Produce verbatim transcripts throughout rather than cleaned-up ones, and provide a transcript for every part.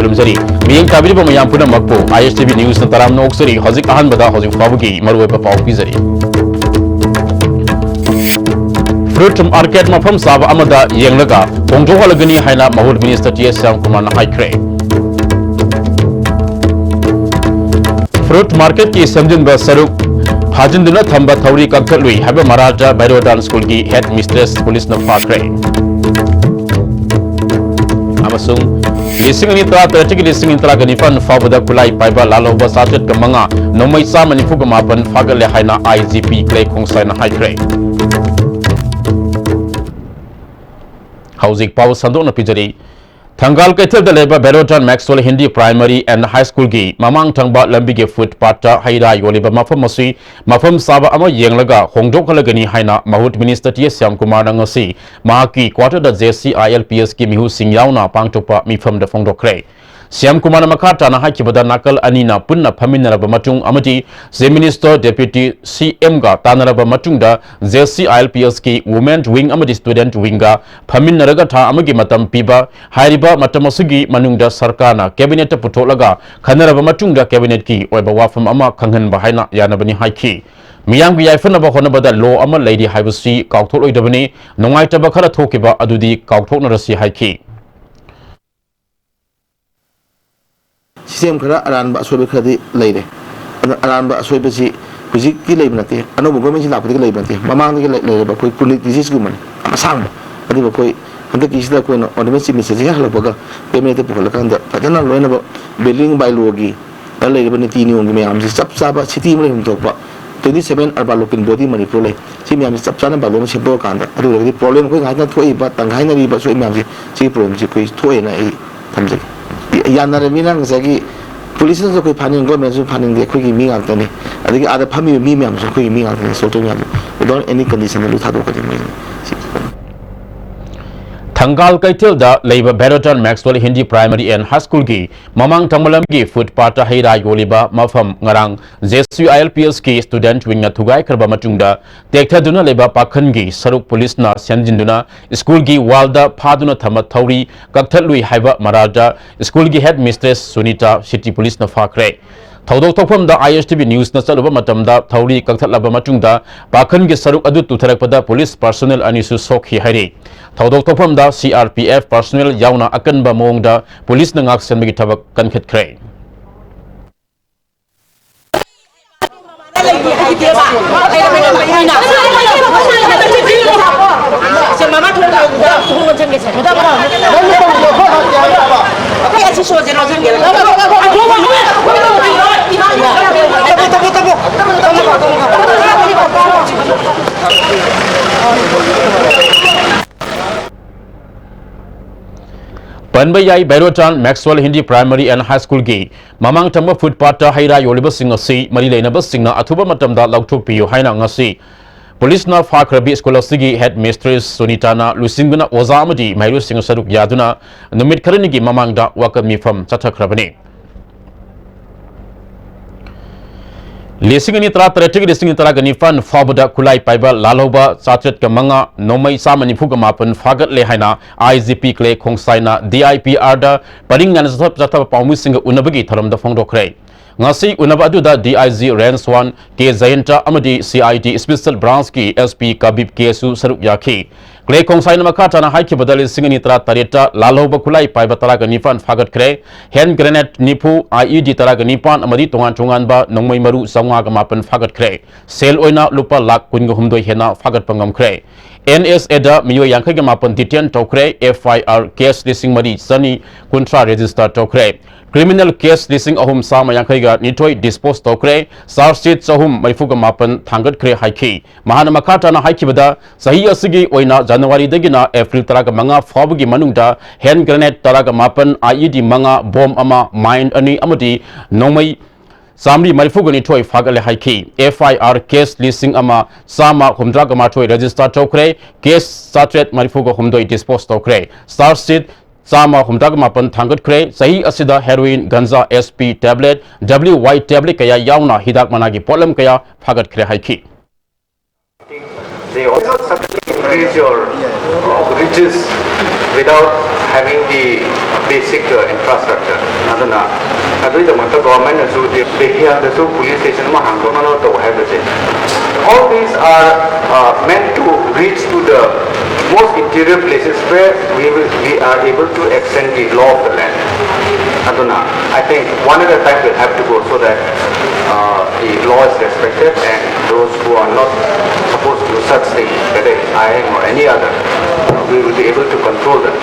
ꯊꯝꯖꯔꯤ꯫ ꯃꯤꯠꯌꯦꯡ ꯇꯥꯕꯤꯔꯤꯕ ꯃꯌꯥꯝ ꯄꯨꯝꯅꯃꯛꯄꯨ ꯑꯥꯏ ꯑꯦꯁ ꯇꯤ ꯚꯤ ꯅ꯭ꯌꯨꯁꯅ ꯇꯔꯥꯝꯅ ꯑꯣꯛꯆꯔꯤ꯫ ꯍꯧꯖꯤꯛ ꯑꯍꯥꯟꯕꯗ ꯍꯧꯖꯤꯛ ꯐꯥꯎꯕꯒꯤ ꯃꯔꯨꯑꯣꯏꯕ ꯄꯥꯎ ꯄꯤꯖꯔꯤ꯫ ꯐ꯭ꯔꯨꯠ ꯃꯥꯔꯀꯦꯠ ꯃꯐꯝ ꯆꯥꯕ ꯑꯃꯗ ꯌꯦꯡꯂꯒ ꯍꯣꯡꯗꯣꯛꯍꯜꯂꯒꯅꯤ ꯍꯥꯏꯅ ꯃꯍꯨꯠ ꯃꯤꯅꯤꯁꯇꯔ ꯇꯤ ꯑꯦꯁ ꯁ꯭ꯌꯥꯝꯀꯨꯃꯥꯔꯅ ꯍꯥꯏꯈ꯭ꯔꯦ꯫ ꯐ꯭ꯔꯨꯠ ꯃꯥꯔꯀꯦꯠꯀꯤ ꯁꯦꯝꯖꯤꯟꯕ ꯁꯔꯨꯛ ꯐꯥꯖꯤꯟꯗꯨꯅ ꯊꯝꯕ ꯊꯧꯔꯤ ꯀꯛꯊꯠꯂꯨꯏ ꯍꯥꯏꯕ ꯃꯔꯥꯖ ꯚꯩꯔꯣꯗꯥꯟ ꯁ꯭ꯀꯨꯜꯒꯤ ꯍꯦꯗ ꯃꯤꯁꯇ꯭ꯔꯦꯁ ꯄꯨꯂꯤꯁꯅ ꯐꯥꯈ꯭ꯔꯦ꯫ ꯑꯃꯁꯨꯡ ꯂꯤꯁꯤꯡ ꯑꯅꯤ ꯇꯔꯥ ꯇꯔꯦꯠꯇꯒꯤ ꯂꯤꯁꯤꯡ ꯑꯅꯤ ꯇꯔꯥꯒ ꯅꯤꯄꯥꯟ ꯐꯥꯎꯕꯗ ꯈꯨꯠꯂꯥꯏ ꯄꯥꯏꯕ ꯂꯥꯜꯍꯧꯕ ꯆꯥꯇ꯭ꯔꯦꯠꯀ ꯃꯉꯥ, ꯅꯣꯡꯃꯩ ꯆꯥꯝꯃ ꯅꯤꯐꯨꯒ ꯃꯥꯄꯟ ꯐꯥꯒꯠꯂꯦ ꯍꯥꯏꯅ ꯑꯥꯏ ꯖꯤ ꯄꯤ ꯀ꯭ꯂꯦ ꯈꯣꯡꯁꯥꯏꯅ ꯍꯥꯏꯈ꯭ꯔꯦ꯫ ꯍꯧꯖꯤꯛ ꯄꯥꯎ ꯁꯟꯗꯣꯛꯅ ꯄꯤꯖꯔꯤ꯫ ꯊꯪꯒꯥꯜ ꯀꯩꯊꯦꯜꯗ ꯂꯩꯕ ꯚꯦꯔꯣꯇꯟ ꯃꯦꯛꯁꯋꯦꯜ ꯍꯤꯟꯗꯤ ꯄ꯭ꯔꯥꯏꯃꯔꯤ ꯑꯦꯟ ꯍꯥꯏ ꯁ꯭ꯀꯨꯜꯒꯤ ꯃꯃꯥꯡ ꯊꯪꯕ ꯂꯝꯕꯤꯒꯤ ꯐꯨꯠ ꯄꯥꯠꯇ ꯍꯩ ꯔꯥ ꯌꯣꯜꯂꯤꯕ ꯃꯐꯝ ꯑꯁꯤ ꯃꯐꯝ ꯆꯥꯕ ꯑꯃ ꯌꯦꯡꯂꯒ ꯍꯣꯡꯗꯣꯛꯍꯜꯂꯒꯅꯤ ꯍꯥꯏꯅ ꯃꯍꯨꯠ ꯃꯤꯅꯤꯁꯇꯔ ꯇꯤ ꯑꯦꯁ ꯁ꯭ꯌꯥꯝꯀꯨꯃꯥꯔꯅ ꯉꯁꯤ ꯃꯍꯥꯛꯀꯤ ꯀ꯭ꯋꯥꯇꯔꯗ J C I L P ꯑꯦꯁꯀꯤ ꯃꯤꯍꯨꯠꯁꯤꯡ ꯌꯥꯎꯅ ꯄꯥꯡꯊꯣꯛꯄ ꯃꯤꯐꯝꯗ ꯐꯣꯡꯗꯣꯛꯈ꯭ꯔꯦ꯫ ꯁ꯭ꯌꯥꯝ ꯀꯨꯃꯥꯔꯅ ꯃꯈꯥ ꯇꯥꯅ ꯍꯥꯏꯈꯤꯕꯗ, ꯅꯥꯀꯜ ꯑꯅꯤꯅ ꯄꯨꯟꯅ ꯐꯝꯃꯤꯟꯅꯔꯕ ꯃꯇꯨꯡ ꯑꯃꯗꯤ ꯆꯤꯐ ꯃꯤꯅꯤꯁꯇꯔ, ꯗꯦꯄ꯭ꯌꯨꯇꯤ ꯁꯤ ꯑꯦꯝꯒ ꯇꯥꯟꯅꯔꯕ ꯃꯇꯨꯡꯗ, J C I L P ꯑꯦꯁꯀꯤ ꯋꯨꯃꯦꯟ ꯋꯤꯡ ꯑꯃꯗꯤ ꯁ꯭ꯇꯨꯗꯦꯟꯠ ꯋꯤꯡꯒ ꯐꯝꯃꯤꯟꯅꯔꯒ ꯊꯥ ꯑꯃꯒꯤ ꯃꯇꯝ ꯄꯤꯕ, ꯍꯥꯏꯔꯤꯕ ꯃꯇꯝ ꯑꯁꯤꯒꯤ ꯃꯅꯨꯡꯗ ꯁꯔꯀꯥꯔꯅ ꯀꯦꯕꯤꯅꯦꯠꯇ ꯄꯨꯊꯣꯛꯂꯒ ꯈꯟꯅꯔꯕ ꯃꯇꯨꯡꯗ ꯀꯦꯕꯤꯅꯦꯠꯀꯤ ꯑꯣꯏꯕ ꯋꯥꯐꯝ ꯑꯃ ꯈꯪꯍꯟꯕ ꯍꯥꯏꯅ ꯌꯥꯅꯕꯅꯤ ꯍꯥꯏꯈꯤ꯫ ꯃꯤꯌꯥꯝꯒꯤ ꯌꯥꯏꯐꯅꯕ ꯍꯣꯠꯅꯕꯗ ꯂꯣ ꯑꯃ ꯂꯩꯔꯤ ꯍꯥꯏꯕꯁꯤ ꯀꯥꯎꯊꯣꯛꯂꯣꯏꯗꯕꯅꯤ, ꯅꯨꯡꯉꯥꯏꯇꯕ ꯈꯔ ꯊꯣꯛꯈꯤꯕ ꯑꯗꯨꯗꯤ ꯀꯥꯎꯊꯣꯛꯅꯔꯁꯤ ꯍꯥꯏꯈꯤ꯫ ꯁꯤꯁꯇꯦꯝ ꯈꯔ ꯑꯔꯥꯟꯕ ꯑꯁꯣꯏꯕ ꯈꯔꯗꯤ ꯂꯩꯔꯦ꯫ ꯑꯗꯣ ꯑꯔꯥꯟꯕ ꯑꯁꯣꯏꯕꯁꯤ ꯍꯧꯖꯤꯛꯇꯤ ꯂꯩꯕ ꯅꯠꯇꯦ, ꯑꯅꯧꯕ ꯒꯣꯔꯃꯦꯟꯁꯤ ꯂꯥꯛꯄꯗꯒꯤ ꯂꯩꯕ ꯅꯠꯇꯦ, ꯃꯃꯥꯡꯗꯒꯤ ꯂꯩ-, ꯂꯩꯔꯕ ꯑꯩꯈꯣꯏ ꯀ꯭ꯔꯣꯅꯤꯛ ꯗꯤꯖꯤꯖꯀꯨꯝꯕꯅꯤ, ꯌꯥꯝ ꯑꯁꯥꯡꯕ꯫ ꯑꯗꯨꯕꯨ ꯑꯩꯈꯣꯏ ꯍꯟꯗꯛꯀꯤꯁꯤꯗ ꯑꯩꯈꯣꯏꯅ ꯑꯣꯅꯔꯦꯕꯜ ꯆꯤꯐ ꯃꯤꯅꯤꯁꯇꯔꯁꯦ ꯍꯦꯛ ꯍꯜꯂꯛꯄꯒ ꯀꯦꯕꯤꯅꯦꯠꯇ ꯄꯨꯈꯠꯂꯀꯥꯟꯗ ꯐꯖꯅ ꯂꯣꯏꯅꯃꯛ ꯕꯤꯜꯗꯤꯡ ꯕꯥꯏꯂꯣꯒꯤ ꯗ ꯂꯩꯔꯤꯕ ꯅꯤꯇꯤ ꯅꯤꯌꯣꯝꯒꯤ ꯃꯌꯥꯝꯁꯤ ꯆꯞ ꯆꯥꯕ ꯁꯤꯇꯤ ꯑꯃ ꯂꯩꯐꯝ ꯊꯣꯛꯄ twenty seven urban local body Manipur ꯂꯩ꯫ ꯁꯤ ꯃꯌꯥꯝꯁꯤ ꯆꯞ ꯆꯥꯅ ꯕꯥꯏꯂꯣ ꯑꯃ ꯁꯦꯝꯗꯣꯛꯑꯀꯥꯟꯗ, ꯑꯗꯨ ꯑꯣꯏꯔꯒꯗꯤ ꯄ꯭ꯔꯣꯕ꯭ꯂꯦꯝ ꯑꯩꯈꯣꯏ ꯉꯥꯏꯅ ꯊꯣꯛꯏꯕ, ꯇꯪꯈꯥꯏꯅꯔꯤꯕ ꯑꯁꯣꯏ ꯃꯌꯥꯝꯁꯤ, ꯁꯤꯒꯤ ꯄ꯭ꯔꯣꯕ꯭ꯂꯦꯝꯁꯤ ꯑꯩꯈꯣꯏ ꯊꯣꯛꯑꯦꯅ ꯑꯩ ꯊꯝꯖꯒꯦ꯫ ꯌꯥꯅꯔꯕꯅꯤꯅ ꯉꯁꯥꯏꯒꯤ ꯄꯨꯂꯤꯁꯅꯁꯨ ꯑꯩꯈꯣꯏ ꯐꯥꯅꯤꯡ, ꯒꯣꯔꯃꯦꯟꯅꯁꯨ ꯐꯥꯅꯤꯡꯗꯦ, ꯑꯩꯈꯣꯏꯒꯤ ꯃꯤ ꯉꯥꯛꯇꯅꯤ꯫ ꯑꯗꯒꯤ ꯑꯥꯗ ꯐꯝꯃꯤꯕ ꯃꯤ ꯃꯌꯥꯝꯁꯨ ꯑꯩꯈꯣꯏꯒꯤ ꯃꯤ ꯉꯥꯛꯇꯅꯤ, ꯁꯣꯜꯇꯔ ꯃꯌꯥꯝꯁꯨ꯫ Without any condition ꯂꯣꯏ ꯊꯥꯗꯣꯛꯀꯅꯤ ꯃꯣꯏꯁꯦ꯫ ꯁꯤ ꯊꯪꯒꯥꯜ ꯀꯩꯊꯦꯜꯗ ꯂꯩꯕ ꯚꯦꯔꯣꯇꯟ ꯃꯦꯛꯁꯋꯦꯜ ꯍꯤꯟꯗꯤ ꯄ꯭ꯔꯥꯏꯃꯔꯤ ꯑꯦꯟ ꯍꯥꯏ ꯁ꯭ꯀꯨꯜꯒꯤ ꯃꯃꯥꯡ ꯊꯪꯕ ꯂꯝꯒꯤ ꯐꯨꯠꯄꯥꯠꯇ ꯍꯩ ꯔꯥ ꯌꯣꯜꯂꯤꯕ ꯃꯐꯝ ꯉꯔꯥꯡ J S U I L P ꯑꯦꯁꯀꯤ student ꯋꯤꯡꯅ ꯊꯨꯒꯥꯏꯈ꯭ꯔꯕ ꯃꯇꯨꯡꯗ ꯇꯦꯛꯊꯗꯨꯅ ꯂꯩꯕ ꯄꯥꯈꯟꯒꯤ ꯁꯔꯨꯛ ꯄꯨꯂꯤꯁꯅ ꯁꯦꯝꯖꯤꯟꯗꯨꯅ ꯁ꯭ꯀꯨꯜꯒꯤ ꯋꯥꯜꯗ ꯐꯥꯗꯨꯅ ꯊꯝꯕ ꯊꯧꯔꯤ ꯀꯛꯊꯠꯂꯨꯏ ꯍꯥꯏꯕ ꯃꯔꯥꯜꯗ ꯁ꯭ꯀꯨꯜꯒꯤ ꯍꯦꯗ ꯃꯤꯁꯇ꯭ꯔꯦꯁ ꯁꯨꯅꯤꯇꯥ ꯁꯤꯇꯤ ꯄꯨꯂꯤꯁꯅ ꯐꯥꯈ꯭ꯔꯦ꯫ ꯊꯧꯗꯣꯛ ꯊꯣꯛꯐꯝꯗ ꯑꯥꯏ ꯑꯦꯁ ꯇꯤ ꯚꯤ ꯅ꯭ꯌꯨꯁꯅ ꯆꯠꯂꯨꯕ ꯃꯇꯝꯗ ꯊꯧꯔꯤ ꯀꯛꯊꯠꯂꯕ ꯃꯇꯨꯡꯗ ꯄꯥꯈꯟꯒꯤ ꯁꯔꯨꯛ ꯑꯗꯨ ꯇꯨꯊꯔꯛꯄꯗ ꯄꯨꯂꯤꯁ ꯄꯔꯁꯣꯅꯦꯜ ꯑꯅꯤꯁꯨ ꯁꯣꯛꯈꯤ ꯍꯥꯏꯔꯤ꯫ ꯊꯧꯗꯣꯛ ꯊꯣꯛꯐꯝꯗ C R P F personal ꯌꯥꯎꯅ ꯑꯀꯟꯕ ꯃꯑꯣꯡꯗ ꯄꯨꯂꯤꯁꯅ ꯉꯥꯛꯁꯦꯟꯕꯒꯤ ꯊꯕꯛ ꯀꯟꯈꯠꯈ꯭ꯔꯦ꯫ ꯄꯟꯕ ꯌꯥꯏ, ꯚꯦꯔꯣꯇꯥꯟ ꯃꯦꯛꯁꯋꯦꯜ ꯍꯤꯟꯗꯤ ꯄ꯭ꯔꯥꯏꯃꯔꯤ ꯑꯦꯟ ꯍꯥꯏ ꯁ꯭ꯀꯨꯜꯒꯤ ꯃꯃꯥꯡ ꯊꯪꯕ ꯐꯨꯠꯄꯥꯠꯇ ꯍꯩ ꯔꯥ ꯌꯣꯜꯂꯤꯕꯁꯤꯡ ꯑꯁꯤ ꯃꯔꯤ ꯂꯩꯅꯕꯁꯤꯡꯅ ꯑꯊꯨꯕ ꯃꯇꯝꯗ ꯂꯧꯊꯣꯛꯄꯤꯌꯨ ꯍꯥꯏꯅ ꯉꯁꯤ ꯄꯨꯂꯤꯁꯅ ꯐꯥꯈ꯭ꯔꯕꯤ ꯁ꯭ꯀꯨꯜ ꯑꯁꯤꯒꯤ ꯍꯦꯗ ꯃꯤꯁꯇ꯭ꯔꯦꯁ ꯁꯨꯅꯤꯇꯥꯅ ꯂꯨꯆꯤꯡꯗꯨꯅ ꯑꯣꯖꯥ ꯑꯃꯗꯤ ꯃꯍꯩꯔꯣꯏꯁꯤꯡ ꯁꯔꯨꯛ ꯌꯥꯗꯨꯅ ꯅꯨꯃꯤꯠ ꯈꯔꯅꯤꯒꯤ ꯃꯃꯥꯡꯗ ꯋꯥꯀꯠ ꯃꯤꯐꯝ ꯆꯠꯊꯈ꯭ꯔꯕꯅꯤ꯫ ꯂꯤꯁꯤꯡ ꯑꯅꯤ ꯇꯔꯥꯇꯔꯦꯠꯇꯒꯤ ꯂꯤꯁꯤꯡ ꯑꯅꯤ ꯇꯔꯥꯒ ꯅꯤꯄꯥꯟ ꯐꯥꯎꯕꯗ ꯈꯨꯠꯂꯥꯏ ꯄꯥꯏꯕ ꯂꯥꯜꯍꯧꯕ ꯆꯥꯇ꯭ꯔꯦꯠꯀ ꯃꯉꯥ, ꯅꯣꯡꯃꯩ ꯆꯥꯝꯃ ꯅꯤꯐꯨꯒ ꯃꯥꯄꯟ ꯐꯥꯒꯠꯂꯦ ꯍꯥꯏꯅ ꯑꯥꯏ G P clay ꯈꯣꯡꯁꯥꯏꯅ D I P ꯑꯥꯔꯗ ꯄꯔꯤꯡ ꯅꯥꯏꯅ ꯆꯠꯊ-, ꯆꯠꯊꯕ ꯄꯥꯎꯃꯤꯁꯤꯡꯒ ꯎꯅꯕꯒꯤ ꯊꯧꯔꯝꯗ ꯐꯣꯡꯗꯣꯛꯈ꯭ꯔꯦ꯫ ꯉꯁꯤ ꯎꯅꯕ ꯑꯗꯨꯗ D I G range one K Jayanta ꯑꯃꯗꯤ C I D special ꯕ꯭ꯔꯥꯟꯆꯀꯤ S P ꯀꯕꯤꯕ ꯀꯦꯁꯨ ꯁꯔꯨꯛ ꯌꯥꯈꯤ꯫ ꯀ꯭ꯂꯦ ꯈꯣꯡꯁꯥꯏꯅ ꯃꯈꯥ ꯇꯥꯅ ꯍꯥꯏꯈꯤꯕꯗ ꯂꯤꯁꯤꯡ ꯑꯅꯤ ꯇꯔꯥꯇꯔꯦꯠꯇ ꯂꯥꯜꯍꯧꯕ ꯈꯨꯠꯂꯥꯏ ꯄꯥꯏꯕ ꯇꯔꯥꯒ ꯅꯤꯄꯥꯟ ꯐꯥꯒꯠꯈ꯭ꯔꯦ꯫ ꯍꯦꯟ ꯒ꯭ꯔꯦꯅꯦꯗ ꯅꯤꯐꯨ, ꯑꯥꯏ ꯏ ꯗꯤ ꯇꯔꯥꯒ ꯅꯤꯄꯥꯟ ꯑꯃꯗꯤ ꯇꯣꯉꯥꯟ ꯇꯣꯉꯥꯟꯕ ꯅꯣꯡꯃꯩ ꯃꯔꯨ ꯆꯥꯝꯃꯉꯥꯒ ꯃꯥꯄꯟ ꯐꯥꯒꯠꯈ꯭ꯔꯦ꯫ ꯁꯦꯜ ꯑꯣꯏꯅ ꯂꯨꯄꯥ ꯂꯥꯈ ꯀꯨꯟꯒ ꯍꯨꯝꯗꯣꯏ ꯍꯦꯟꯅ ꯐꯥꯒꯠꯄ ꯉꯝꯈ꯭ꯔꯦ꯫ ꯑꯦꯟ ꯑꯦꯁ ꯑꯦꯗ ꯃꯤꯑꯣꯏ ꯌꯥꯡꯈꯩꯒ ꯃꯥꯄꯟ ꯗꯤꯇꯦꯟ ꯇꯧꯈ꯭ꯔꯦ꯫ ꯑꯦꯐ ꯑꯥꯏ ꯑꯥꯔ ꯀꯦꯁ ꯂꯤꯁꯤꯡ ꯃꯔꯤ ꯆꯅꯤ ꯀꯨꯟꯊ꯭ꯔꯥ ꯔꯦꯖꯤꯁꯇꯔ ꯇꯧꯈ꯭ꯔꯦ꯫ ꯀ꯭ꯔꯤꯃꯤꯅꯦꯜ ꯀꯦꯁ ꯂꯤꯁꯤꯡ ꯑꯍꯨꯝ ꯆꯥꯝꯃ ꯌꯥꯡꯈꯩꯒ ꯅꯤꯊꯣꯏ ꯗꯤꯁꯄꯣꯖ ꯇꯧꯈ꯭ꯔꯦ꯫ ꯆꯥꯔꯖ ꯁꯤꯠ ꯆꯍꯨꯝ ꯃꯔꯤꯐꯨꯒ ꯃꯥꯄꯟ ꯊꯥꯡꯒꯠꯈ꯭ꯔꯦ ꯍꯥꯏꯈꯤ꯫ ꯃꯍꯥꯛꯅ ꯃꯈꯥ ꯇꯥꯅ ꯍꯥꯏꯈꯤꯕꯗ, ꯆꯍꯤ ꯑꯁꯤꯒꯤ ꯑꯣꯏꯅ ꯖꯅꯋꯥꯔꯤꯗꯒꯤꯅ ꯑꯦꯄ꯭ꯔꯤꯜ ꯇꯔꯥꯒ ꯃꯉꯥ ꯐꯥꯎꯕꯒꯤ ꯃꯅꯨꯡꯗ ꯍꯦꯟ ꯒ꯭ꯔꯦꯅꯦꯗ ꯇꯔꯥꯒ ꯃꯥꯄꯟ, ꯑꯥꯏ ꯏ ꯗꯤ ꯃꯉꯥ, ꯕꯣꯝ ꯑꯃ, ꯃꯥꯏꯟ ꯑꯅꯤ ꯑꯃꯗꯤ ꯅꯣꯡꯃꯩ ꯆꯥꯃꯔꯤ ꯃꯔꯤꯐꯨꯒ ꯅꯤꯊꯣꯏ ꯐꯥꯒꯠꯂꯦ ꯍꯥꯏꯈꯤ꯫ F I R case ꯂꯤꯁꯤꯡ ꯑꯃ ꯆꯥꯝꯃ ꯍꯨꯝꯗ꯭ꯔꯥꯒ ꯃꯥꯊꯣꯏ register ꯇꯧꯈ꯭ꯔꯦ꯫ Case ꯆꯥꯇ꯭ꯔꯦꯠ ꯃꯔꯤꯐꯨꯒ ꯍꯨꯝꯗꯣꯏ dispose ꯇꯧꯈ꯭ꯔꯦ꯫ Charge sheet ꯆꯥꯝꯃ ꯍꯨꯝꯗ꯭ꯔꯥꯒ ꯃꯥꯄꯟ ꯊꯥꯡꯒꯠꯈ꯭ꯔꯦ꯫ ꯆꯍꯤ ꯑꯁꯤꯗ heroin, ganja, S P tablet, W Y tablet ꯀꯌꯥ ꯌꯥꯎꯅ ꯍꯤꯗꯥꯛ ꯃꯅꯥꯒꯤ ꯄꯣꯠꯂꯝ ꯀꯌꯥ ꯐꯥꯒꯠꯈ꯭ꯔꯦ ꯍꯥꯏꯈꯤ꯫ They also suddenly increase your uh, riches without having the basic uh, infrastructure. ꯑꯗꯨꯅ ꯑꯗꯨꯒꯤꯗꯃꯛꯇ government ꯅꯁꯨ ꯗꯦꯍꯤꯌꯥꯗꯁꯨ police station ꯑꯃ ꯍꯥꯡꯗꯣꯛꯅꯕ ꯇꯧ ꯍꯥꯏꯕꯁꯦ, all these are uh, meant to reach to the most interior places where we will we are able to extend the law of the land. ꯑꯗꯨꯅ I think one at a time will have to go so that uh, the law is respected and those who are not supposed to do such things, whether it's I M or any other, we will be able to control them.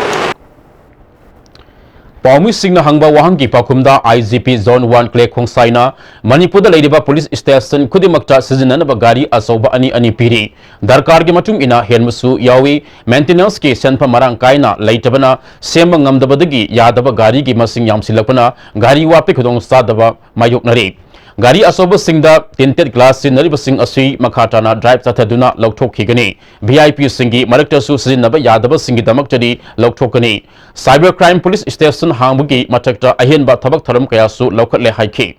ꯄꯥꯎꯃꯤꯁꯤꯡꯅ ꯍꯪꯕ ꯋꯥꯍꯪꯒꯤ ꯄꯥꯎꯈꯨꯝꯗ I G P Zone one ꯀ꯭ꯂꯦ ꯈꯣꯡꯁꯥꯏꯅ ꯃꯅꯤꯄꯨꯔꯗ ꯂꯩꯔꯤꯕ police station ꯈꯨꯗꯤꯡꯃꯛꯇ ꯁꯤꯖꯤꯟꯅꯅꯕ ꯒꯥꯔꯤ ꯑꯆꯧꯕ ꯑꯅꯤ ꯑꯅꯤ ꯄꯤꯔꯤ꯫ ꯗꯔꯀꯥꯔꯒꯤ ꯃꯇꯨꯡ ꯏꯟꯅ ꯍꯦꯟꯕꯁꯨ ꯌꯥꯎꯏ꯫ Maintenanceꯀꯤ ꯁꯦꯟꯐꯝ ꯃꯔꯥꯡ ꯀꯥꯏꯅ ꯂꯩꯇꯕꯅ ꯁꯦꯝꯕ ꯉꯝꯗꯕꯗꯒꯤ ꯌꯥꯗꯕ ꯒꯥꯔꯤꯒꯤ ꯃꯁꯤꯡ ꯌꯥꯝꯁꯤꯜꯂꯛꯄꯅ ꯒꯥꯔꯤ ꯋꯥꯠꯄꯒꯤ ꯈꯨꯗꯣꯡꯆꯥꯗꯕ ꯃꯥꯌꯣꯛꯅꯔꯤ꯫ ꯒꯥꯔꯤ ꯑꯆꯧꯕꯁꯤꯡꯗ tinted glass ꯁꯤꯖꯤꯟꯅꯔꯤꯕꯁꯤꯡ ꯑꯁꯤ ꯃꯈꯥ ꯇꯥꯅ drive ꯆꯠꯊꯗꯨꯅ ꯂꯧꯊꯣꯛꯈꯤꯒꯅꯤ꯫ V I Pꯁꯤꯡꯒꯤ ꯃꯔꯛꯇꯁꯨ ꯁꯤꯖꯤꯟꯅꯕ ꯌꯥꯗꯕꯁꯤꯡꯒꯤꯗꯃꯛꯇꯗꯤ ꯂꯧꯊꯣꯛꯀꯅꯤ꯫ Cyber Crime Police Station ꯍꯥꯡꯕꯒꯤ ꯃꯊꯛꯇ ꯑꯍꯦꯟꯕ ꯊꯕꯛ ꯊꯧꯔꯝ ꯀꯌꯥꯁꯨ ꯂꯧꯈꯠꯂꯦ ꯍꯥꯏꯈꯤ꯫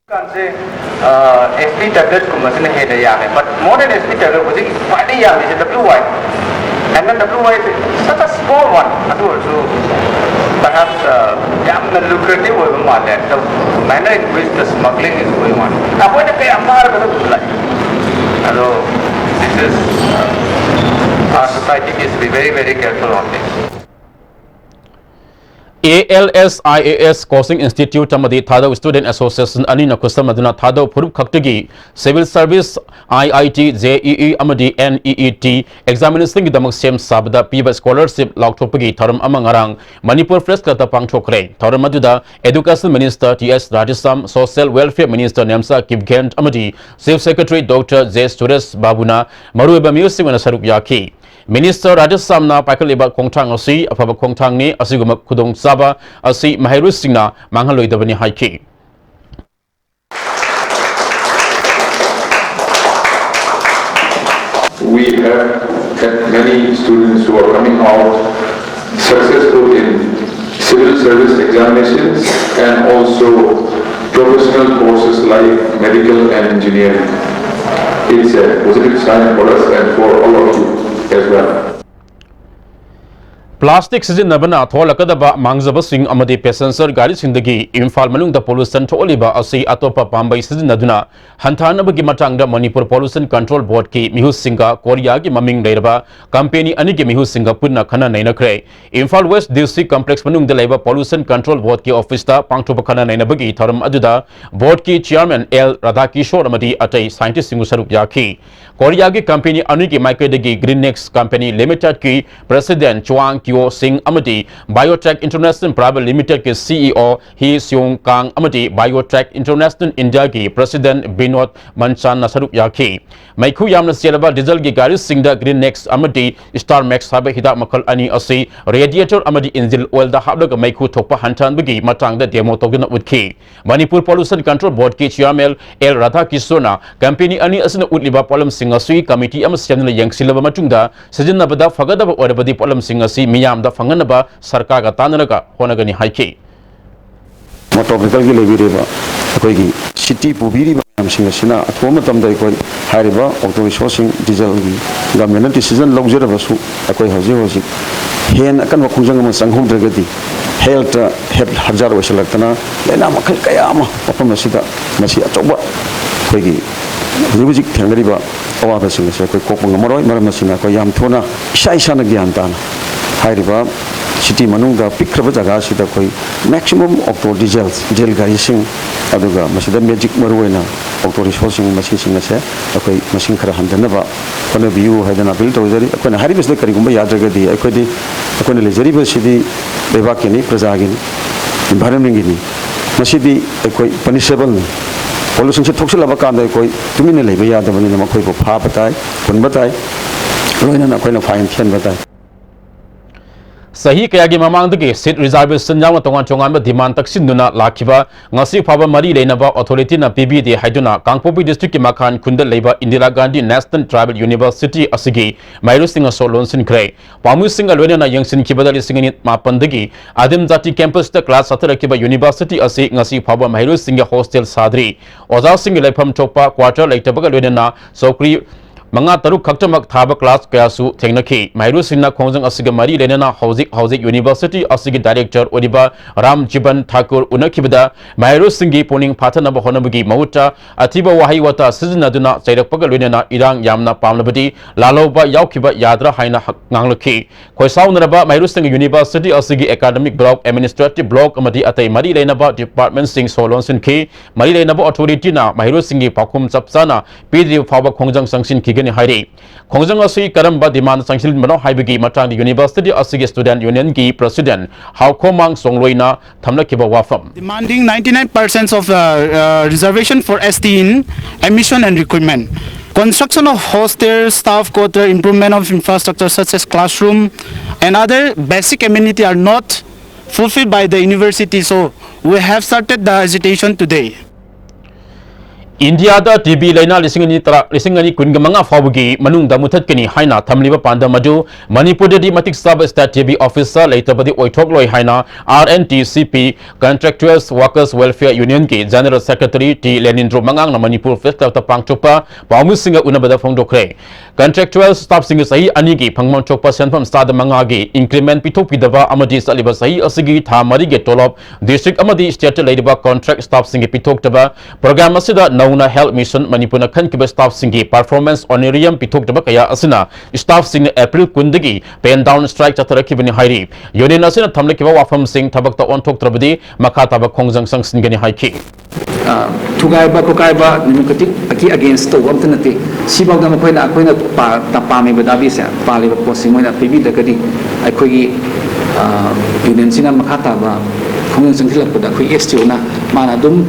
ꯍꯧꯖꯤꯛꯀꯥꯟꯁꯦ, ꯑ, S P tablet ꯀꯨꯝꯕꯁꯤꯅ ꯍꯦꯟꯅ ꯌꯥꯝꯃꯦ, but more than S P tablet ꯍꯧꯖꯤꯛ ꯈ꯭ꯋꯥꯏꯗꯒꯤ ꯌꯥꯝꯃꯤꯁꯦ W Y꯫ And then W Y is such a small one. ꯑꯗꯨ ꯑꯣꯏꯔꯁꯨ perhaps, ꯑ, ꯌꯥꯝꯅ lucrative ꯑꯣꯏꯕ ꯃꯥꯜꯂꯦ꯫ The manner in which the smuggling is going on. ꯑꯩꯈꯣꯏꯅ ꯀꯌꯥꯝ ꯐꯥꯔꯒꯁꯨ ꯂꯥꯛꯏ꯫ ꯑꯗꯣ this is, uh, our society needs to be very, very careful on this. A L S I A S Coaching Institute ꯑꯃꯗꯤ ꯊꯥꯗꯧ Student Association ꯑꯅꯤꯅ ꯈꯨꯠꯁꯝꯅꯗꯨꯅ ꯊꯥꯗꯧ ꯐꯨꯔꯨꯞ ꯈꯛꯇꯒꯤ Civil Service, I I T, J E E ꯑꯃꯗꯤ N E E T examinationꯒꯤꯗꯃꯛ ꯁꯦꯝ ꯁꯥꯕꯗ ꯄꯤꯕ scholarship ꯂꯥꯎꯊꯣꯛꯄꯒꯤ ꯊꯧꯔꯝ ꯑꯃ ꯉꯔꯥꯡ ꯃꯅꯤꯄꯨꯔ Press Clubꯇ ꯄꯥꯡꯊꯣꯛꯈ꯭ꯔꯦ꯫ ꯊꯧꯔꯝ ꯑꯗꯨꯗ Education Minister T S Radheshyam, Social Welfare Minister Nemcha Kipgen ꯑꯃꯗꯤ Chief Secretary Doctor J Suresh Babuꯅ ꯃꯔꯨꯑꯣꯏꯕ ꯃꯤꯑꯣꯏꯁꯤꯡ ꯑꯣꯏꯅ ꯁꯔꯨꯛ ꯌꯥꯈꯤ꯫ Minister Radheshyamꯅ ꯄꯥꯏꯈꯠꯂꯤꯕ ꯈꯣꯡꯊꯥꯡ ꯑꯁꯤ ꯑꯐꯕ ꯈꯣꯡꯊꯥꯡꯅꯤ꯫ ꯑꯁꯤꯒꯨꯝꯕ ꯈꯨꯗꯣꯡꯆꯥꯕ ꯑꯁꯤ ꯃꯍꯩꯔꯣꯏꯁꯤꯡꯅ ꯃꯥꯡꯍꯜꯂꯣꯏꯗꯕꯅꯤ ꯍꯥꯏꯈꯤ꯫ We have had many students who are coming out successful in civil service examinations and also professional courses like medical and engineering. It's a positive sign for us and for all of you as well. Plastic ꯁꯤꯖꯤꯟꯅꯕꯅ ꯊꯣꯛꯍꯜꯂꯛꯀꯗꯕ ꯃꯥꯡꯖꯕꯁꯤꯡ ꯑꯃꯗꯤ passenger ꯒꯥꯔꯤꯁꯤꯡꯗꯒꯤ Imphal ꯃꯅꯨꯡꯗ pollution ꯊꯣꯛꯍꯜꯂꯤꯕ ꯑꯁꯤ ꯑꯇꯣꯞꯄ ꯄꯥꯝꯕꯩ ꯁꯤꯖꯤꯟꯅꯗꯨꯅ ꯍꯟꯊꯍꯟꯅꯕꯒꯤ ꯃꯇꯥꯡꯗ Manipur pollution control ꯕꯣꯔꯗꯀꯤ ꯃꯤꯍꯨꯠꯁꯤꯡꯒ ꯀꯣꯔꯤꯌꯥꯒꯤ ꯃꯃꯤꯡ ꯂꯩꯔꯕ ꯀꯝꯄꯦꯅꯤ ꯑꯅꯤꯒꯤ ꯃꯤꯍꯨꯠꯁꯤꯡꯒ ꯄꯨꯟꯅ ꯈꯟꯅ ꯅꯩꯅꯈ꯭ꯔꯦ꯫ ꯏꯝꯐꯥꯜ ꯋꯦꯁ ꯗꯤ ꯁꯤ ꯀꯝꯄ꯭ꯂꯦꯛꯁ ꯃꯅꯨꯡꯗ ꯂꯩꯕ ꯄꯣꯂꯨꯁꯟ ꯀꯟꯇ꯭ꯔꯣꯜ ꯕꯣꯔꯗꯀꯤ ꯑꯣꯐꯤꯁꯇ ꯄꯥꯡꯊꯣꯛꯄ ꯈꯟꯅ ꯅꯩꯅꯕꯒꯤ ꯊꯧꯔꯝ ꯑꯗꯨꯗ ꯕꯣꯔꯗꯀꯤ ꯆꯤꯌꯥꯔꯃꯦꯟ ꯑꯦꯜ ꯔꯥꯙꯥꯀꯤꯁꯣꯔ ꯑꯃꯗꯤ ꯑꯇꯩ ꯁꯥꯏꯟꯇꯤꯁꯁꯤꯡꯁꯨ ꯁꯔꯨꯛ ꯌꯥꯈꯤ꯫ ꯀꯣꯔꯤꯌꯥꯒꯤ ꯀꯝꯄꯦꯅꯤ ꯑꯅꯤꯒꯤ ꯃꯥꯏꯀꯩꯗꯒꯤ ꯒ꯭ꯔꯤꯟ ꯅꯦꯛꯁ ꯀꯝꯄꯦꯅꯤ ꯂꯤꯃꯤꯇꯦꯗꯀꯤ ꯄ꯭ꯔꯦꯁꯤꯗꯦꯟꯠ ꯆ꯭ꯋꯥꯡ ꯀꯤꯌꯣ ꯁꯤꯡ ꯑꯃꯗꯤ ꯕꯥꯏꯑꯣꯇꯦꯛ ꯏꯟꯇꯔꯅꯦꯁꯅꯦꯜ ꯄ꯭ꯔꯥꯏꯚꯦꯠ ꯂꯤꯃꯤꯇꯦꯗꯀꯤ ꯁꯤ ꯏ ꯑꯣ ꯍꯤ ꯁꯤꯌꯣꯡ ꯀꯥꯡ ꯑꯃꯗꯤ ꯕꯥꯏꯑꯣꯇꯦꯛ ꯏꯟꯇꯔꯅꯦꯁꯅꯦꯜ ꯏꯟꯗꯤꯌꯥꯒꯤ ꯄ꯭ꯔꯦꯁꯤꯗꯦꯟꯠ ꯕꯤꯅꯣꯗ ꯃꯟꯆꯥꯟꯅ ꯁꯔꯨꯛ ꯌꯥꯈꯤ꯫ ꯃꯩꯈꯨ ꯌꯥꯝꯅ ꯆꯦꯜꯂꯕ ꯗꯤꯖꯜꯒꯤ ꯒꯥꯔꯤꯁꯤꯡꯗ ꯒ꯭ꯔꯤꯟ ꯅꯦꯛꯁ ꯑꯃꯗꯤ ꯁ꯭ꯇꯥꯔ ꯃꯦꯛꯁ ꯍꯥꯏꯕ ꯍꯤꯗꯥꯛ ꯃꯈꯜ ꯑꯅꯤ ꯑꯁꯤ ꯔꯦꯗꯤꯌꯦꯇꯔ ꯑꯃꯗꯤ ꯏꯟꯖꯤꯟ ꯑꯣꯏꯜꯗ ꯍꯥꯞꯂꯒ ꯃꯩꯈꯨ ꯊꯣꯛꯄ ꯍꯟꯊꯍꯟꯕꯒꯤ ꯃꯇꯥꯡꯗ ꯗꯦꯃꯣ ꯇꯧꯗꯨꯅ ꯎꯠꯈꯤ꯫ ꯃꯅꯤꯄꯨꯔ ꯄꯣꯂꯨꯁꯟ ꯀꯟꯇ꯭ꯔꯣꯜ ꯕꯣꯔꯗꯀꯤ ꯆꯤꯌꯥꯔꯃꯦꯟ ꯑꯦꯜ ꯔꯥꯙꯥꯀꯤꯁꯣꯔꯅ ꯀꯝꯄꯦꯅꯤ ꯑꯅꯤ ꯑꯁꯤꯅ ꯎꯠꯂꯤꯕ ꯄꯣꯠꯂꯝꯁꯤꯡ ꯑꯁꯤ ꯀꯃꯤꯇꯤ ꯑꯃ ꯁꯦꯝꯗꯨꯅ ꯌꯦꯡꯁꯤꯜꯂꯕ ꯃꯇꯨꯡꯗ ꯁꯤꯖꯤꯟꯅꯕꯗ ꯐꯒꯗꯕ ꯑꯣꯏꯔꯕꯗꯤ ꯄꯣꯠꯂꯝꯁꯤꯡ ꯑꯁꯤ ꯃꯤꯌꯥꯝꯗ ꯐꯪꯍꯟꯅꯕ ꯁꯔꯀꯥꯔꯒ ꯇꯥꯟꯅꯔꯒ ꯍꯣꯠꯅꯒꯅꯤ ꯍꯥꯏꯈꯤ꯫ ꯃꯣꯇꯣꯔ ꯚꯤꯍꯤꯀꯜꯒꯤ ꯂꯩꯕꯤꯔꯤꯕ ꯑꯩꯈꯣꯏꯒꯤ ꯁꯤꯇꯤ ꯄꯨꯕꯤꯔꯤꯕ ꯃꯌꯥꯝꯁꯤꯡ ꯑꯁꯤꯅ ꯑꯊꯨꯕ ꯃꯇꯝꯗ ꯑꯩꯈꯣꯏ ꯍꯥꯏꯔꯤꯕ ꯑꯣꯇꯣ ꯔꯤꯛꯁꯣꯁꯤꯡ, ꯗꯤꯖꯜꯒꯤ ꯒꯃꯦꯟꯅ ꯗꯤꯁꯤꯖꯟ ꯂꯧꯖꯔꯕꯁꯨ ꯑꯩꯈꯣꯏ ꯍꯧꯖꯤꯛ ꯍꯧꯖꯤꯛ ꯍꯦꯟꯅ ꯑꯀꯟꯕ ꯈꯣꯡꯖꯪ ꯑꯃ ꯆꯪꯍꯧꯗ꯭ꯔꯒꯗꯤ ꯍꯦꯜꯠꯇ ꯍꯦꯜꯠ ꯍꯖꯥꯔ ꯑꯣꯏꯁꯤꯜꯂꯛꯇꯅ ꯂꯥꯏꯅꯥ ꯃꯈꯜ ꯀꯌꯥ ꯑꯃ ꯃꯐꯝ ꯑꯁꯤꯗ ꯃꯁꯤ ꯑꯆꯧꯕ ꯑꯩꯈꯣꯏꯒꯤ ꯍꯧꯖꯤꯛ ꯍꯧꯖꯤꯛ ꯊꯦꯡꯅꯔꯤꯕ ꯑꯋꯥꯕꯁꯤꯡ ꯑꯁꯤ ꯑꯩꯈꯣꯏ ꯀꯣꯛꯄ ꯉꯝꯃꯔꯣꯏ꯫ ꯃꯔꯝ ꯑꯁꯤꯅ ꯑꯩꯈꯣꯏ ꯌꯥꯝ ꯊꯨꯅ ꯏꯁꯥ ꯏꯁꯥꯅ ꯒ꯭ꯌꯥꯟ ꯇꯥꯅ ꯍꯥꯏꯔꯤꯕ ꯁꯤꯇꯤ ꯃꯅꯨꯡꯗ ꯄꯤꯛꯈ꯭ꯔꯕ ꯖꯒꯥ ꯑꯁꯤꯗ ꯑꯩꯈꯣꯏ ꯃꯦꯛꯁꯤꯃꯝ ꯑꯣꯛꯇꯣ ꯗꯤꯖꯦꯜ, ꯗꯤꯖꯦꯜ ꯒꯥꯔꯤꯁꯤꯡ, ꯑꯗꯨꯒ ꯃꯁꯤꯗ ꯃꯦꯖꯤꯛ ꯃꯔꯨꯑꯣꯏꯅ ꯑꯣꯛꯇꯣ ꯔꯤꯛꯁꯣꯁꯤꯡ, ꯃꯁꯤꯁꯤꯡ ꯑꯁꯦ ꯑꯩꯈꯣꯏ ꯃꯁꯤꯡ ꯈꯔ ꯍꯟꯊꯅꯕ ꯍꯣꯠꯅꯕꯤꯌꯨ ꯍꯥꯏꯗꯅ ꯑꯄꯤꯜ ꯇꯧꯖꯔꯤ꯫ ꯑꯩꯈꯣꯏꯅ ꯍꯥꯏꯔꯤꯕꯁꯤꯗ ꯀꯔꯤꯒꯨꯝꯕ ꯌꯥꯗ꯭ꯔꯒꯗꯤ ꯑꯩꯈꯣꯏꯗꯤ, ꯑꯩꯈꯣꯏꯅ ꯂꯩꯖꯔꯤꯕꯁꯤꯗꯤ ꯂꯩꯕꯥꯛꯀꯤꯅꯤ, ꯄ꯭ꯔꯖꯥꯒꯤꯅꯤ, ꯏꯟꯚꯥꯏꯔꯣꯟꯃꯦꯟꯒꯤꯅꯤ꯫ ꯃꯁꯤꯗꯤ ꯑꯩꯈꯣꯏ ꯄꯅꯤꯁꯦꯕꯜꯅꯤ꯫ ꯄꯣꯂꯨꯁꯟꯁꯦ ꯊꯣꯛꯆꯜꯂꯕ ꯀꯥꯟꯗ ꯑꯩꯈꯣꯏ ꯇꯨꯃꯤꯟꯅ ꯂꯩꯕ ꯌꯥꯗꯕꯅꯤꯅ ꯃꯈꯣꯏꯕꯨ ꯐꯥꯕ ꯇꯥꯏ, ꯄꯨꯟꯕ ꯇꯥꯏ, ꯂꯣꯏꯅꯅ ꯑꯩꯈꯣꯏꯅ ꯐꯥꯏꯟ ꯊꯤꯍꯟꯕ ꯇꯥꯏ꯫ ꯆꯍꯤ ꯀꯌꯥꯒꯤ ꯃꯃꯥꯡꯗꯒꯤ seat reservation ꯌꯥꯎꯅ ꯇꯣꯉꯥꯟ ꯇꯣꯉꯥꯟꯕ demand ꯇꯛꯁꯤꯟꯗꯨꯅ ꯂꯥꯛꯈꯤꯕ ꯉꯁꯤ ꯐꯥꯎꯕ ꯃꯔꯤ ꯂꯩꯅꯕ authority ꯅ ꯄꯤꯕꯤꯗꯦ ꯍꯥꯏꯗꯨꯅ ꯀꯥꯡꯄꯣꯛꯄꯤ district ꯀꯤ ꯃꯈꯥꯟ ꯈꯨꯟꯗ ꯂꯩꯕ Indira Gandhi National Tribal University ꯑꯁꯤꯒꯤ ꯃꯍꯩꯔꯣꯏꯁꯤꯡꯅ ꯁꯣ ꯂꯣꯟꯁꯤꯟꯈ꯭ꯔꯦ꯫ ꯄꯥꯎꯃꯤꯁꯤꯡꯒ ꯂꯣꯏꯅꯅ ꯌꯦꯡꯁꯤꯟꯈꯤꯕꯗ ꯂꯤꯁꯤꯡ ꯑꯅꯤ ꯃꯥꯄꯟꯗꯒꯤ ꯑꯗꯤꯝ ꯖꯥꯇꯤ campus ꯇ class ꯆꯠꯊꯔꯛꯈꯤꯕ university ꯑꯁꯤ ꯉꯁꯤ ꯐꯥꯎꯕ ꯃꯍꯩꯔꯣꯏꯁꯤꯡꯒꯤ hostel ꯁꯥꯗ꯭ꯔꯤ꯫ ꯑꯣꯖꯥꯁꯤꯡꯒꯤ ꯂꯩꯐꯝ ꯊꯣꯛꯄ quarter ꯂꯩꯇꯕꯒ ꯂꯣꯏꯅꯅ ꯆꯧꯀ꯭ꯔꯤ ꯃꯉꯥ ꯇꯔꯨꯛ ꯈꯛꯇꯃꯛ ꯊꯥꯕ class ꯀꯌꯥꯁꯨ ꯊꯦꯡꯅꯈꯤ꯫ ꯃꯍꯩꯔꯣꯏꯁꯤꯡꯅ ꯈꯣꯡꯖꯪ ꯑꯁꯤꯒ ꯃꯔꯤ ꯂꯩꯅꯅ ꯍꯧꯖꯤꯛ ꯍꯧꯖꯤꯛ university ꯑꯁꯤꯒꯤ director ꯑꯣꯏꯔꯤꯕ ꯔꯥꯝ ꯖꯤꯕꯟ ꯊꯥꯀꯨꯔ ꯎꯅꯈꯤꯕꯗ ꯃꯍꯩꯔꯣꯏꯁꯤꯡꯒꯤ ꯄꯨꯛꯅꯤꯡ ꯐꯥꯊꯅꯕ ꯍꯣꯠꯅꯕꯒꯤ ꯃꯍꯨꯠꯇ ꯑꯊꯤꯕ ꯋꯥꯍꯩ ꯋꯥꯇꯥ ꯁꯤꯖꯤꯟꯅꯗꯨꯅ ꯆꯩꯔꯛꯄꯒ ꯂꯣꯏꯅꯅ ꯏꯔꯥꯡ ꯌꯥꯝꯅ ꯄꯥꯝꯂꯕꯗꯤ ꯂꯥꯜꯍꯧꯕ ꯌꯥꯎꯈꯤꯕ ꯌꯥꯗ꯭ꯔꯥ ꯍꯥꯏꯅ ꯍꯛ-, ꯉꯥꯡꯂꯛꯈꯤ꯫ ꯈꯣꯏꯁꯥꯎꯅꯔꯕ ꯃꯍꯩꯔꯣꯏꯁꯤꯡꯒꯤ university ꯑꯁꯤꯒꯤ academic block, administrative block ꯑꯃꯗꯤ ꯑꯇꯩ ꯃꯔꯤ ꯂꯩꯅꯕ department ꯁꯤꯡ ꯁꯣ ꯂꯣꯟꯁꯤꯟꯈꯤ꯫ ꯃꯔꯤ ꯂꯩꯅꯕ authority ꯅ ꯃꯍꯩꯔꯣꯏꯁꯤꯡꯒꯤ ꯄꯥꯎꯈꯨꯝ ꯆꯞ ꯆꯥꯅ ꯄꯤꯗ꯭ꯔꯤꯕ ꯐꯥꯎꯕ ꯈꯣꯡꯖꯪ ꯆꯪꯁꯤꯟꯈꯤꯒꯅꯤ ꯍꯥꯏꯔꯤ꯫ ꯈꯣꯡꯖꯪ ꯑꯁꯤ ꯀꯔꯝꯕ demand ꯆꯪꯁꯤꯟꯕꯅꯣ ꯍꯥꯏꯕꯒꯤ ꯃꯇꯥꯡꯗ university ꯑꯁꯤꯒꯤ student union ꯒꯤ president ꯍꯥꯎꯈꯣꯃꯥꯡ ꯆꯣꯡꯂꯣꯏꯅ ꯊꯝꯂꯛꯈꯤꯕ ꯋꯥꯐꯝ꯫ Demanding ninety-nine percent of uh, uh, reservation for S T in admission and recruitment. Construction of hostel, staff quarter, improvement of infrastructure such as classroom and other basic amenity are not fulfilled by the university. So we have started the agitation today. ꯏꯟꯗꯤꯌꯥꯗ T B ꯂꯥꯏꯅꯥ ꯂꯤꯁꯤꯡ ꯑꯅꯤ ꯇꯔꯥ, ꯂꯤꯁꯤꯡ ꯑꯅꯤ ꯀꯨꯟꯒ ꯃꯉꯥ ꯐꯥꯎꯕꯒꯤ ꯃꯅꯨꯡꯗ ꯃꯨꯊꯠꯀꯅꯤ ꯍꯥꯏꯅ ꯊꯝꯂꯤꯕ ꯄꯥꯟꯗꯝ ꯑꯗꯨ ꯃꯅꯤꯄꯨꯔꯗꯗꯤ ꯃꯇꯤꯛ ꯆꯥꯕ state ꯇꯤ ꯕꯤ officer ꯂꯩꯇꯕꯗꯤ ꯑꯣꯏꯊꯣꯛꯂꯣꯏ ꯍꯥꯏꯅ R N T C P Contractual Workers Welfare Union ꯒꯤ General Secretary ꯇꯤ ꯂꯦꯅꯤꯟꯗ꯭ꯔꯣ ꯃꯉꯥꯡꯅ ꯃꯅꯤꯄꯨꯔ Press Club ꯇ ꯄꯥꯡꯊꯣꯛꯄ ꯄꯥꯎꯃꯤꯁꯤꯡꯒ ꯎꯅꯕꯗ ꯐꯣꯡꯗꯣꯛꯈ꯭ꯔꯦ꯫ Contractual staff ꯁꯤꯡꯒꯤ ꯆꯍꯤ ꯑꯅꯤꯒꯤ ꯐꯪꯐꯝ ꯊꯣꯛꯄ ꯁꯦꯟꯐꯝ ꯆꯥꯗ ꯃꯉꯥꯒꯤ increment ꯄꯤꯊꯣꯛꯄꯤꯗꯕ ꯑꯃꯗꯤ ꯆꯠꯂꯤꯕ ꯆꯍꯤ ꯑꯁꯤꯒꯤ ꯊꯥ ꯃꯔꯤꯒꯤ ꯇꯣꯂꯣꯞ district ꯑꯃꯗꯤ state ꯇ ꯂꯩꯔꯤꯕ contract staff ꯁꯤꯡꯒꯤ ꯄꯤꯊꯣꯛꯇꯕ, program ꯑꯁꯤꯗ ꯅꯧꯅ Health Mission ꯃꯅꯤꯄꯨꯔꯅ ꯈꯟꯈꯤꯕ staff ꯁꯤꯡꯒꯤ performance honorarium ꯄꯤꯊꯣꯛꯇꯕ ꯀꯌꯥ ꯑꯁꯤꯅ staff ꯁꯤꯡꯅ April ꯀꯨꯟꯗꯒꯤ pen down strike ꯆꯠꯊꯔꯛꯈꯤꯕꯅꯤ ꯍꯥꯏꯔꯤ꯫ Union ꯑꯁꯤꯅ ꯊꯝꯂꯛꯈꯤꯕ ꯋꯥꯐꯝꯁꯤꯡ ꯊꯕꯛꯇ ꯑꯣꯟꯊꯣꯛꯇ꯭ꯔꯕꯗꯤ ꯃꯈꯥ ꯇꯥꯕ ꯈꯣꯡꯖꯪ ꯆꯪꯁꯤꯟꯒꯅꯤ ꯍꯥꯏꯈꯤ꯫ ꯑ, ꯊꯨꯒꯥꯏꯕ ꯈꯣꯠꯀꯥꯏꯕ democratic ꯀꯤ against ꯇꯧꯕ ꯑꯝꯇ ꯅꯠꯇꯦ꯫ ꯁꯤꯐꯥꯎꯗ ꯃꯈꯣꯏꯅ, ꯑꯩꯈꯣꯏꯅ ꯄꯥ-, ꯇ-, ꯄꯥꯝꯃꯤꯕ ꯗꯥꯕꯤꯁꯦ, ꯄꯥꯜꯂꯤꯕ ꯄꯣꯠꯁꯤ ꯃꯣꯏꯅ ꯄꯤꯕꯤꯗ꯭ꯔꯒꯗꯤ ꯑꯩꯈꯣꯏꯒꯤ, ꯑ, union ꯁꯤꯅ ꯃꯈꯥ ꯇꯥꯕ ꯈꯣꯡꯖꯪ ꯆꯪꯁꯤꯜꯂꯛꯄꯗ ꯑꯩꯈꯣꯏ S T O ꯅ ꯃꯥꯅ ꯑꯗꯨꯝ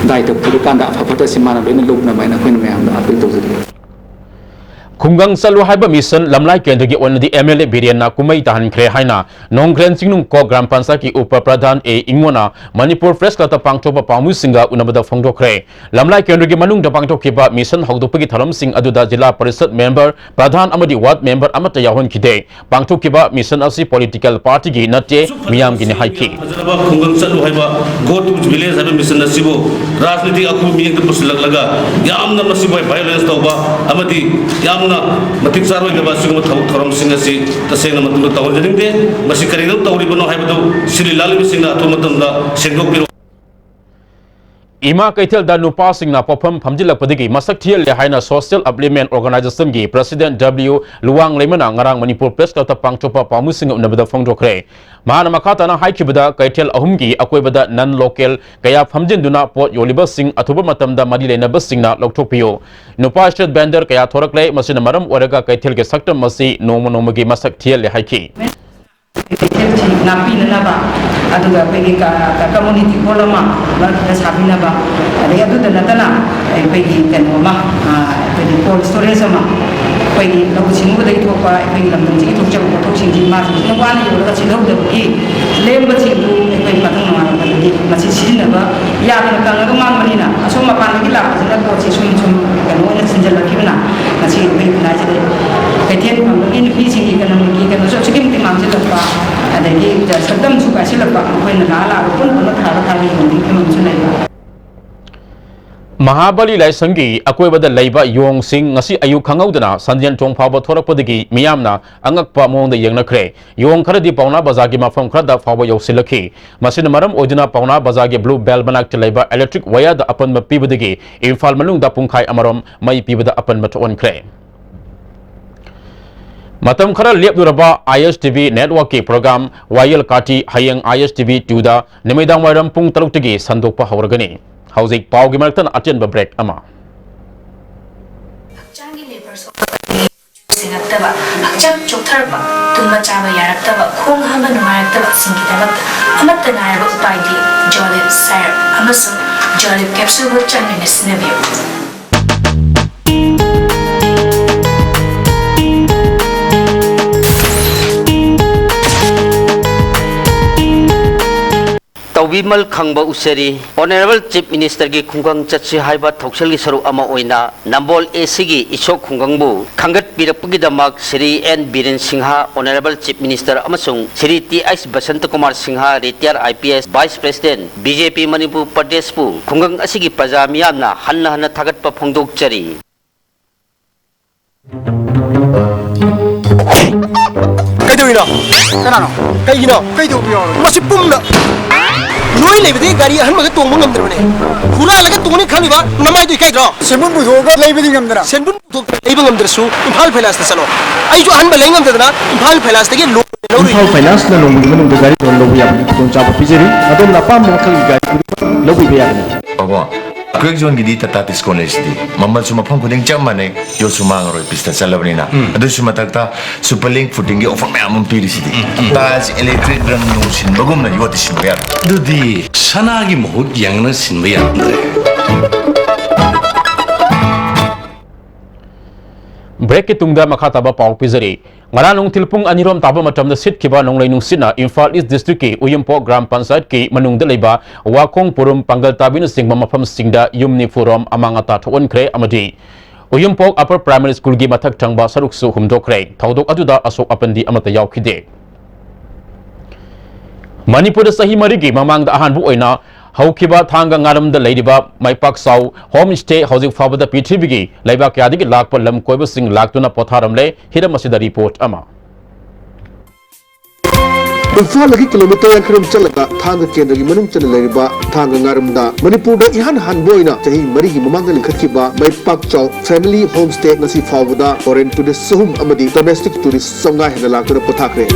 ꯗꯥꯏꯇ ꯄꯨꯔꯀꯥꯟꯗ ꯑꯐ ꯐꯠꯇꯁꯤ ꯃꯥꯅ ꯂꯣꯏꯅ ꯂꯧꯅꯕ ꯍꯥꯏꯅ ꯑꯩꯈꯣꯏꯅ ꯃꯌꯥꯝꯗ appeal ꯇꯧꯖꯔꯤ꯫ ꯈꯨꯡꯒꯪ ꯆꯠꯂꯨ ꯍꯥꯏꯕ ꯃꯤꯁꯟ ꯂꯝꯂꯥꯏ ꯀꯦꯟꯗ꯭ꯔꯒꯤ ꯑꯣꯏꯅꯗꯤ ꯑꯦꯝ ꯑꯦꯜ ꯑꯦ ꯕꯤꯔꯦꯟꯅ ꯀꯨꯝꯍꯩ ꯇꯥꯍꯟꯈ꯭ꯔꯦ ꯍꯥꯏꯅ ꯅꯣꯡꯒ꯭ꯔꯦꯟ ꯆꯤꯡꯅꯨꯡꯈꯣꯛ ꯒ꯭ꯔꯥꯝ ꯄꯟꯆꯥꯌꯠꯀꯤ ꯎꯄ ꯄ꯭ꯔꯙꯥꯟ ꯑꯦ ꯏꯉꯣꯅ ꯃꯅꯤꯄꯨꯔ ꯄ꯭ꯔꯦꯁ ꯀ꯭ꯂꯕꯇ ꯄꯥꯡꯊꯣꯛꯄ ꯄꯥꯎꯃꯤꯁꯤꯡꯒ ꯎꯅꯕꯗ ꯐꯣꯡꯗꯣꯛꯈ꯭ꯔꯦ꯫ ꯂꯝꯂꯥꯏ ꯀꯦꯟꯗ꯭ꯔꯒꯤ ꯃꯅꯨꯡꯗ ꯄꯥꯡꯊꯣꯛꯈꯤꯕ ꯃꯤꯁꯟ ꯍꯧꯗꯣꯛꯄꯒꯤ ꯊꯧꯔꯝꯁꯤꯡ ꯑꯗꯨꯗ ꯖꯤꯂꯥ ꯄꯔꯤꯁꯠ ꯃꯦꯝꯕꯔ, ꯄ꯭ꯔꯙꯥꯟ ꯑꯃꯗꯤ ꯋꯥꯔꯗ ꯃꯦꯝꯕꯔ ꯑꯃꯠꯇ ꯌꯥꯎꯍꯟꯈꯤꯗꯦ꯫ ꯄꯥꯡꯊꯣꯛꯈꯤꯕ ꯃꯤꯁꯟ ꯑꯁꯤ ꯄꯣꯂꯤꯇꯤꯀꯦꯜ ꯄꯥꯔꯇꯤꯒꯤ ꯅꯠꯇꯦ, ꯃꯤꯌꯥꯝꯒꯤꯅꯤ ꯍꯥꯏꯈꯤ꯫ ꯐꯖꯔꯕ ꯈꯨꯡꯒꯪ ꯆꯠꯂꯨ ꯍꯥꯏꯕ Go to Village ꯍꯥꯏꯕ ꯃꯤꯁꯟ ꯑꯁꯤꯕꯨ ꯔꯥꯖꯅꯤꯇꯤ ꯑꯈꯨꯕ ꯃꯤꯠꯌꯦꯡꯗ ꯄꯨꯁꯤꯜꯂꯛꯂꯒ ꯌꯥꯝꯅ ꯃꯁꯤꯕꯨ violence ꯇꯧꯕ ꯑꯃꯗꯤ ꯌꯥꯝꯅ ꯃꯇꯤꯛ ꯆꯥꯔꯣꯏꯗꯕ ꯑꯁꯤꯒꯨꯝꯕ ꯊꯕꯛ ꯊꯧꯔꯝꯁꯤꯡ ꯑꯁꯤ ꯇꯁꯦꯡꯅ ꯃꯇꯨꯡꯗ ꯇꯧꯍꯟꯖꯅꯤꯡꯗꯦ꯫ ꯃꯁꯤ ꯀꯔꯤꯒꯤꯗꯃꯛ ꯇꯧꯔꯤꯕꯅꯣ ꯍꯥꯏꯕꯗꯨ ꯁꯤꯜꯂꯤ ꯂꯥꯡꯂꯤꯕꯁꯤꯡꯅ ꯑꯊꯨꯕ ꯃꯇꯝꯗ ꯁꯦꯡꯗꯣꯛꯄꯤꯔꯛꯎ꯫ ꯏꯃꯥ ꯀꯩꯊꯦꯜꯗ ꯅꯨꯄꯥꯁꯤꯡꯅ ꯄꯣꯠꯐꯝ ꯐꯝꯖꯤꯜꯂꯛꯄꯗꯒꯤ ꯃꯁꯛ ꯊꯤꯍꯜꯂꯦ ꯍꯥꯏꯅ Social Upliftment Organization ꯒꯤ President W ꯂꯨꯋꯥꯡ ꯂꯩꯃꯅ ꯉꯔꯥꯡ ꯃꯅꯤꯄꯨꯔ ꯄ꯭ꯔꯦꯁ ꯀ꯭ꯂꯕꯇ ꯄꯥꯡꯊꯣꯛꯄ ꯄꯥꯎꯃꯤꯁꯤꯡꯒ ꯎꯅꯕꯗ ꯐꯣꯡꯗꯣꯛꯈ꯭ꯔꯦ꯫ ꯃꯍꯥꯛꯅ ꯃꯈꯥ ꯇꯥꯅ ꯍꯥꯏꯈꯤꯕꯗ, ꯀꯩꯊꯦꯜ ꯑꯍꯨꯝꯒꯤ ꯑꯀꯣꯏꯕꯗ non local ꯀꯌꯥ ꯐꯝꯖꯤꯟꯗꯨꯅ ꯄꯣꯠ ꯌꯣꯜꯂꯤꯕꯁꯤꯡ ꯑꯊꯨꯕ ꯃꯇꯝꯗ ꯃꯔꯤ ꯂꯩꯅꯕꯁꯤꯡꯅ ꯂꯧꯊꯣꯛꯄꯤꯌꯨ꯫ ꯅꯨꯄꯥ street vendor ꯀꯌꯥ ꯊꯣꯔꯛꯂꯦ, ꯃꯁꯤꯅ ꯃꯔꯝ ꯑꯣꯏꯔꯒ ꯀꯩꯊꯦꯜꯒꯤ ꯁꯛꯇꯝ ꯑꯁꯤ ꯅꯣꯡꯃ ꯅꯣꯡꯃꯒꯤ ꯃꯁꯛ ꯊꯤꯍꯜꯂꯦ ꯍꯥꯏꯈꯤ꯫ ꯀꯩꯊꯦꯜꯁꯤ ꯉꯥꯛꯄꯤꯅꯅꯕ, ꯑꯗꯨꯒ ꯑꯩꯈꯣꯏꯒꯤ ꯀ-, ꯀ-, community hall ꯑꯃ ꯃꯔꯛꯇ ꯁꯥꯕꯤꯅꯕ, ꯑꯗꯒꯤ ꯑꯗꯨꯗ ꯅꯠꯇꯅ ꯑꯩꯈꯣꯏꯒꯤ ꯀꯩꯅꯣ ꯑꯃ, ꯑ, ꯑꯩꯈꯣꯏꯒꯤ cold storage ꯑꯃ, ꯑꯩꯈꯣꯏꯒꯤ ꯂꯧꯎ ꯁꯤꯡꯎꯕꯗꯒꯤ ꯊꯣꯛꯄ ꯑꯩꯈꯣꯏꯒꯤ ꯂꯝꯗꯝꯁꯤꯒꯤ ꯊꯣꯛꯆꯕ ꯄꯣꯠꯊꯣꯛꯁꯤꯡꯁꯤ ꯏꯃꯥꯁꯤꯡꯁꯤꯅ ꯋꯥꯅ ꯌꯣꯜꯂꯒ ꯁꯤꯠꯍꯧꯗꯕꯒꯤ ꯂꯦꯝꯕꯁꯤꯡꯗꯨ ꯑꯩꯈꯣꯏ ꯃꯊꯪ ꯅꯨꯡꯉꯥꯏꯔꯛꯄꯗꯗꯤ ꯃꯁꯤ ꯁꯤꯖꯤꯟꯅꯕ ꯌꯥꯗꯅ ꯀꯪꯉꯒ ꯃꯥꯡꯕꯅꯤꯅ, ꯑꯁꯣꯝ ꯃꯄꯥꯟꯗꯒꯤ ꯂꯥꯛꯄꯁꯤꯅ ꯄꯣꯠꯁꯤ ꯁꯨꯝ ꯁꯨꯝ ꯀꯩꯅꯣ ꯑꯣꯏꯅ ꯁꯤꯟꯖꯜꯂꯛꯈꯤꯕꯅ ꯉꯁꯤ ꯑꯩꯈꯣꯏ ꯈꯨꯟꯅꯥꯏꯁꯤꯗ ꯀꯩꯊꯦꯜ ꯐꯝꯕꯒꯤ ꯅꯨꯄꯤꯁꯤꯡꯒꯤ economicꯀꯤ ꯀꯩꯅꯣꯁꯨ ꯑꯁꯨꯛꯀꯤ ꯃꯇꯤꯛ ꯃꯥꯡꯁꯤꯜꯂꯛꯄ, ꯑꯗꯒꯤ ꯁꯛꯇꯝꯁꯨ ꯀꯥꯏꯁꯤꯜꯂꯛꯄ, ꯃꯈꯣꯏꯅ ꯂꯥꯛꯑ ꯂꯥꯛꯑꯒ ꯄꯨꯟ ꯄꯨꯟꯅ ꯊꯥꯔ ꯊꯥꯔ ꯌꯣꯟꯕꯒꯤ ꯐꯤꯕꯝꯁꯨ ꯂꯩꯕ꯫ ꯃꯍꯥꯕꯂꯤ ꯂꯥꯏꯁꯪꯒꯤ ꯑꯀꯣꯏꯕꯗ ꯂꯩꯕ ꯌꯣꯡꯁꯤꯡ ꯉꯁꯤ ꯑꯌꯨꯛ ꯈꯪꯍꯧꯗꯅ ꯁꯟꯖꯦꯟ ꯊꯣꯡ ꯐꯥꯎꯕ ꯊꯣꯔꯛꯄꯗꯒꯤ ꯃꯤꯌꯥꯝꯅ ꯑꯉꯛꯄ ꯃꯑꯣꯡꯗ ꯌꯦꯡꯅꯈ꯭ꯔꯦ꯫ ꯌꯣꯡ ꯈꯔꯗꯤ ꯄꯥꯎꯅꯥ ꯕꯖꯥꯔꯒꯤ ꯃꯐꯝ ꯈꯔꯗ ꯐꯥꯎꯕ ꯌꯧꯁꯤꯜꯂꯛꯈꯤ꯫ ꯃꯁꯤꯅ ꯃꯔꯝ ꯑꯣꯏꯗꯨꯅ ꯄꯥꯎꯅꯥ ꯕꯖꯥꯔꯒꯤ Blue Bell ꯃꯅꯥꯛꯇ ꯂꯩꯕ electric wireꯗ ꯑꯄꯟꯕ ꯄꯤꯕꯗꯒꯤ ꯏꯝꯐꯥꯜ ꯃꯅꯨꯡꯗ ꯄꯨꯡꯈꯥꯏ ꯑꯃꯔꯣꯝ ꯃꯩ ꯄꯤꯕꯗ ꯑꯄꯟꯕ ꯊꯣꯛꯍꯟꯈ꯭ꯔꯦ꯫ ꯃꯇꯝ ꯈꯔ ꯂꯦꯞꯂꯨꯔꯕ ISTV networkꯀꯤ program ꯋꯥꯌꯦꯜ ꯀꯥꯇꯤ ꯍꯌꯦꯡ ISTV twoꯗ ꯅꯨꯃꯤꯗꯥꯡ ꯋꯥꯏꯔꯝ ꯄꯨꯡ ꯇꯔꯨꯛꯇꯒꯤ ꯁꯟꯗꯣꯛꯄ ꯍꯧꯔꯒꯅꯤ꯫ ꯍꯧꯖꯤꯛ ꯄꯥꯎꯒꯤ ꯃꯔꯛꯇꯅ ꯑꯇꯦꯟꯕ break ꯑꯃ꯫ ꯍꯛꯆꯥꯡꯒꯤ labor ꯁꯣꯛꯂꯛꯄꯗꯒꯤ ꯁꯦꯡꯉꯛꯇꯕ, ꯍꯛꯆꯥꯡ ꯆꯣꯛꯊꯔꯛꯄ, ꯇꯨꯝꯕ ꯆꯥꯕ ꯌꯥꯔꯛꯇꯕ, ꯈꯣꯡ ꯍꯥꯝꯕ ꯅꯨꯡꯉꯥꯏꯔꯛꯇꯕꯁꯤꯡꯒꯤꯗꯃꯛꯇ ꯑꯃꯠꯇ ꯉꯥꯏꯔꯕ ꯎꯄꯥꯏꯗꯤ Jolib syrup ꯑꯃꯁꯨꯡ Jolib capsuleꯕꯨ ꯆꯥꯡ ꯅꯥꯏꯅ ꯁꯤꯖꯤꯟꯅꯕꯤꯌꯨ꯫ ꯕꯤꯃꯜ ꯈꯪꯕ ꯎꯆꯔꯤ꯫ Honourable Chief Minister ꯒꯤ ꯈꯨꯡꯒꯪ ꯆꯠꯁꯤ ꯍꯥꯏꯕ ꯊꯧꯁꯤꯜꯒꯤ ꯁꯔꯨꯛ ꯑꯃ ꯑꯣꯏꯅ ꯅꯝꯕꯣꯜ A C ꯒꯤ ꯏꯁꯣꯛ ꯈꯨꯡꯒꯪꯕꯨ ꯈꯪꯒꯠꯄꯤꯔꯛꯄꯒꯤꯗꯃꯛ Shri N Biren Singh, Honourable Chief Minister, ꯑꯃꯁꯨꯡ Shri T H Basanta Kumar Singh, Retired I P S, Vice President, B J P Manipur ꯄ꯭ꯔꯗꯦꯁꯄꯨ ꯈꯨꯡꯒꯪ ꯑꯁꯤꯒꯤ ꯄ꯭ꯔꯖꯥ ꯃꯤꯌꯥꯝꯅ ꯍꯟꯅ ꯍꯟꯅ ꯊꯥꯒꯠꯄ ꯐꯣꯡꯗꯣꯛꯆꯔꯤ꯫ ꯀꯩꯗꯧꯔꯤꯅꯣ? ꯀꯅꯥꯅꯣ? ꯀꯩꯒꯤꯅꯣ? ꯀꯩꯗꯧꯕ ꯌꯥꯎꯔꯒꯦ? ꯃꯁꯤ ꯄꯨꯝꯅ ꯅꯣꯏ ꯂꯩꯕꯗꯤ ꯒꯥꯔꯤ ꯑꯍꯟꯕꯒ ꯇꯣꯡꯕ ꯉꯝꯗ꯭ꯔꯕꯅꯦ꯫ ꯍꯨꯔꯥꯜꯂꯒ ꯇꯣꯡꯅꯤ ꯈꯜꯂꯤꯕ ꯅꯃꯥꯏꯗꯣ ꯏꯀꯥꯏꯗ꯭ꯔꯣ? ꯁꯦꯟꯕꯨꯟ ꯄꯨꯊꯣꯛꯑꯒ ꯂꯩꯕꯗꯤ ꯉꯝꯗꯅ꯫ ꯁꯦꯟꯕꯨꯟ ꯄꯨꯊꯣꯛꯇꯅ ꯂꯩꯕ ꯉꯝꯗ꯭ꯔꯁꯨ ꯏꯝꯐꯥꯜ ꯐꯥꯏꯅꯥꯟꯁꯇ ꯆꯠꯂꯣ꯫ ꯑꯩꯁꯨ ꯑꯍꯟꯕ ꯂꯩ ꯉꯝꯗꯗꯅ ꯏꯝꯐꯥꯜ ꯐꯥꯏꯅꯥꯟꯁꯇꯒꯤ ꯂꯣꯟ ꯂꯧꯔꯨꯏ꯫ ꯏꯝꯐꯥꯜ ꯐꯥꯏꯅꯥꯟꯁꯅ ꯅꯣꯡꯃꯒꯤ ꯃꯅꯨꯡꯗ ꯒꯥꯔꯤ ꯂꯣꯟ ꯂꯧꯕ ꯌꯥꯕꯒꯤ ꯈꯨꯗꯣꯡꯆꯥꯕ ꯄꯤꯖꯔꯤ꯫ ꯑꯗꯣꯝꯅ ꯑꯄꯥꯝꯕ ꯃꯈꯜꯒꯤ ꯒꯥꯔꯤ ꯈꯨꯗꯤꯡꯃꯛ ꯂꯧꯕꯤꯕ ꯌꯥꯒꯅꯤ꯫ ꯕꯥꯕꯨ, ꯀ꯭ꯔꯦꯛ ꯖꯣꯟꯒꯤꯗꯤ ꯇꯥꯇꯥ ꯇꯤꯁꯀꯣꯟ ꯂꯩꯁꯤꯗꯤ꯫ ꯃꯃꯜꯁꯨ ꯃꯐꯝ ꯈꯨꯗꯤꯡ ꯆꯞ ꯃꯥꯟꯅꯩ, ꯌꯣꯠꯁꯨ ꯃꯥꯡꯉꯔꯣꯏ, ꯄꯤꯁꯇ ꯆꯠꯂꯕꯅꯤꯅ꯫ ꯎꯝ꯫ ꯑꯗꯨꯁꯨ ꯃꯊꯛꯇ ꯁꯨꯄꯔ ꯂꯤꯡ ꯐꯨꯇꯤꯡꯒꯤ ꯑꯣꯐꯔ ꯃꯌꯥꯝ ꯑꯃ ꯄꯤꯔꯤꯁꯤꯗꯤ꯫ ꯎꯝ, ꯎꯝ, ꯎꯝ꯫ ꯇꯥꯏꯜꯁ, ꯏꯂꯦꯛꯇ꯭ꯔꯤꯛ, ꯔꯪ ꯅꯨꯡ ꯁꯤꯟꯕꯒꯨꯝꯅ ꯌꯣꯠꯇꯤ ꯁꯤꯟꯕ ꯌꯥꯔꯣꯏ꯫ ꯑꯗꯨꯗꯤ ꯁꯅꯥꯒꯤ ꯃꯍꯨꯠ ꯌꯦꯡꯅ ꯁꯤꯟꯕ ꯌꯥꯔꯝꯗ꯭ꯔꯦ꯫ ꯕ꯭ꯔꯦꯛꯀꯤ ꯇꯨꯡꯗ ꯃꯈꯥ ꯇꯥꯕ ꯄꯥꯎ ꯄꯤꯖꯔꯤ꯫ ꯉꯔꯥꯡ ꯅꯨꯡꯊꯤꯜ ꯄꯨꯡ ꯑꯅꯤꯔꯣꯝ ꯇꯥꯕ ꯃꯇꯝꯗ ꯁꯤꯠꯈꯤꯕ ꯅꯣꯡꯂꯩ ꯅꯨꯡꯁꯤꯠꯅ ꯏꯝꯐꯥꯜ ꯏꯁ ꯗꯤꯁꯇ꯭ꯔꯤꯛꯀꯤ ꯎꯌꯨꯝꯄꯣꯛ ꯒ꯭ꯔꯥꯝ ꯄꯟꯆꯥꯌꯠꯀꯤ ꯃꯅꯨꯡꯗ ꯂꯩꯕ ꯋꯥꯈꯣꯡ, ꯄꯨꯔꯨꯝ, ꯄꯥꯡꯒꯜ ꯇꯥꯕꯤꯅꯆꯤꯡꯕ ꯃꯐꯝꯁꯤꯡꯗ ꯌꯨꯝ ꯅꯤꯐꯨꯔꯣꯝ ꯑꯃꯥꯡ ꯑꯇꯥ ꯊꯣꯛꯍꯟꯈ꯭ꯔꯦ ꯑꯃꯗꯤ ꯎꯌꯨꯝꯄꯣꯛ ꯑꯄꯔ ꯄ꯭ꯔꯥꯏꯃꯥꯔꯤ ꯁ꯭ꯀꯨꯜꯒꯤ ꯃꯊꯛ ꯊꯪꯕ ꯁꯔꯨꯛꯁꯨ ꯍꯨꯝꯗꯣꯛꯈ꯭ꯔꯦ꯫ ꯊꯧꯗꯣꯛ ꯑꯗꯨꯗ ꯑꯁꯣꯛ ꯑꯄꯟꯗꯤ ꯑꯃꯠꯇ ꯌꯥꯎꯈꯤꯗꯦ꯫ ꯃꯅꯤꯄꯨꯔꯗ ꯆꯍꯤ ꯃꯔꯤꯒꯤ ꯃꯃꯥꯡꯗ ꯑꯍꯥꯟꯕ ꯑꯣꯏꯅ ꯍꯧꯈꯤꯕ ꯊꯥꯡꯒ ꯉꯥꯔꯝꯗ ꯂꯩꯔꯤꯕ ꯃꯥꯏꯄꯥꯛꯆꯥꯎ ꯍꯣꯝ ꯁ꯭ꯇꯦ ꯍꯧꯖꯤꯛ ꯐꯥꯎꯕꯗ ꯄ꯭ꯔꯤꯊꯤꯕꯤꯒꯤ ꯂꯩꯕꯥꯛ ꯀꯌꯥꯗꯒꯤ ꯂꯥꯛꯄ ꯂꯝ ꯀꯣꯏꯕꯁꯤꯡ ꯂꯥꯛꯇꯨꯅ ꯄꯣꯊꯥꯔꯝꯂꯦ꯫ ꯍꯤꯔꯝ ꯑꯁꯤꯗ ꯔꯤꯄꯣꯔꯠ ꯑꯃ꯫ ꯏꯝꯐꯥꯜꯗꯒꯤ ꯀꯤꯂꯣꯃꯤꯇꯔ ꯌꯥꯡꯈꯩꯔꯣꯝ ꯆꯠꯂꯒ ꯊꯥꯡꯒ ꯀꯦꯟꯗ꯭ꯔꯒꯤ ꯃꯅꯨꯡ ꯆꯟꯅ ꯂꯩꯔꯤꯕ ꯊꯥꯡꯒ ꯉꯥꯔꯝꯗ ꯃꯅꯤꯄꯨꯔꯗ ꯏꯍꯥꯟ ꯍꯥꯟꯕ ꯑꯣꯏꯅ ꯆꯍꯤ ꯃꯔꯤꯒꯤ ꯃꯃꯥꯡꯗ ꯂꯤꯡꯈꯠꯈꯤꯕ ꯃꯥꯏꯄꯥꯛꯆꯥꯎ ꯐꯦꯃꯤꯂꯤ ꯍꯣꯝ ꯁ꯭ꯇꯦ ꯉꯁꯤ ꯐꯥꯎꯕꯗ ꯐꯣꯔꯦꯟ ꯇꯨꯔꯤꯁ ꯆꯍꯨꯝ ꯑꯃꯗꯤ ꯗꯣꯃꯦꯁꯇꯤꯛ ꯇꯨꯔꯤꯁ ꯆꯥꯝꯃꯉꯥ ꯍꯦꯟꯅ ꯂꯥꯛꯇꯨꯅ ꯄꯣꯊꯥꯈ꯭ꯔꯦ꯫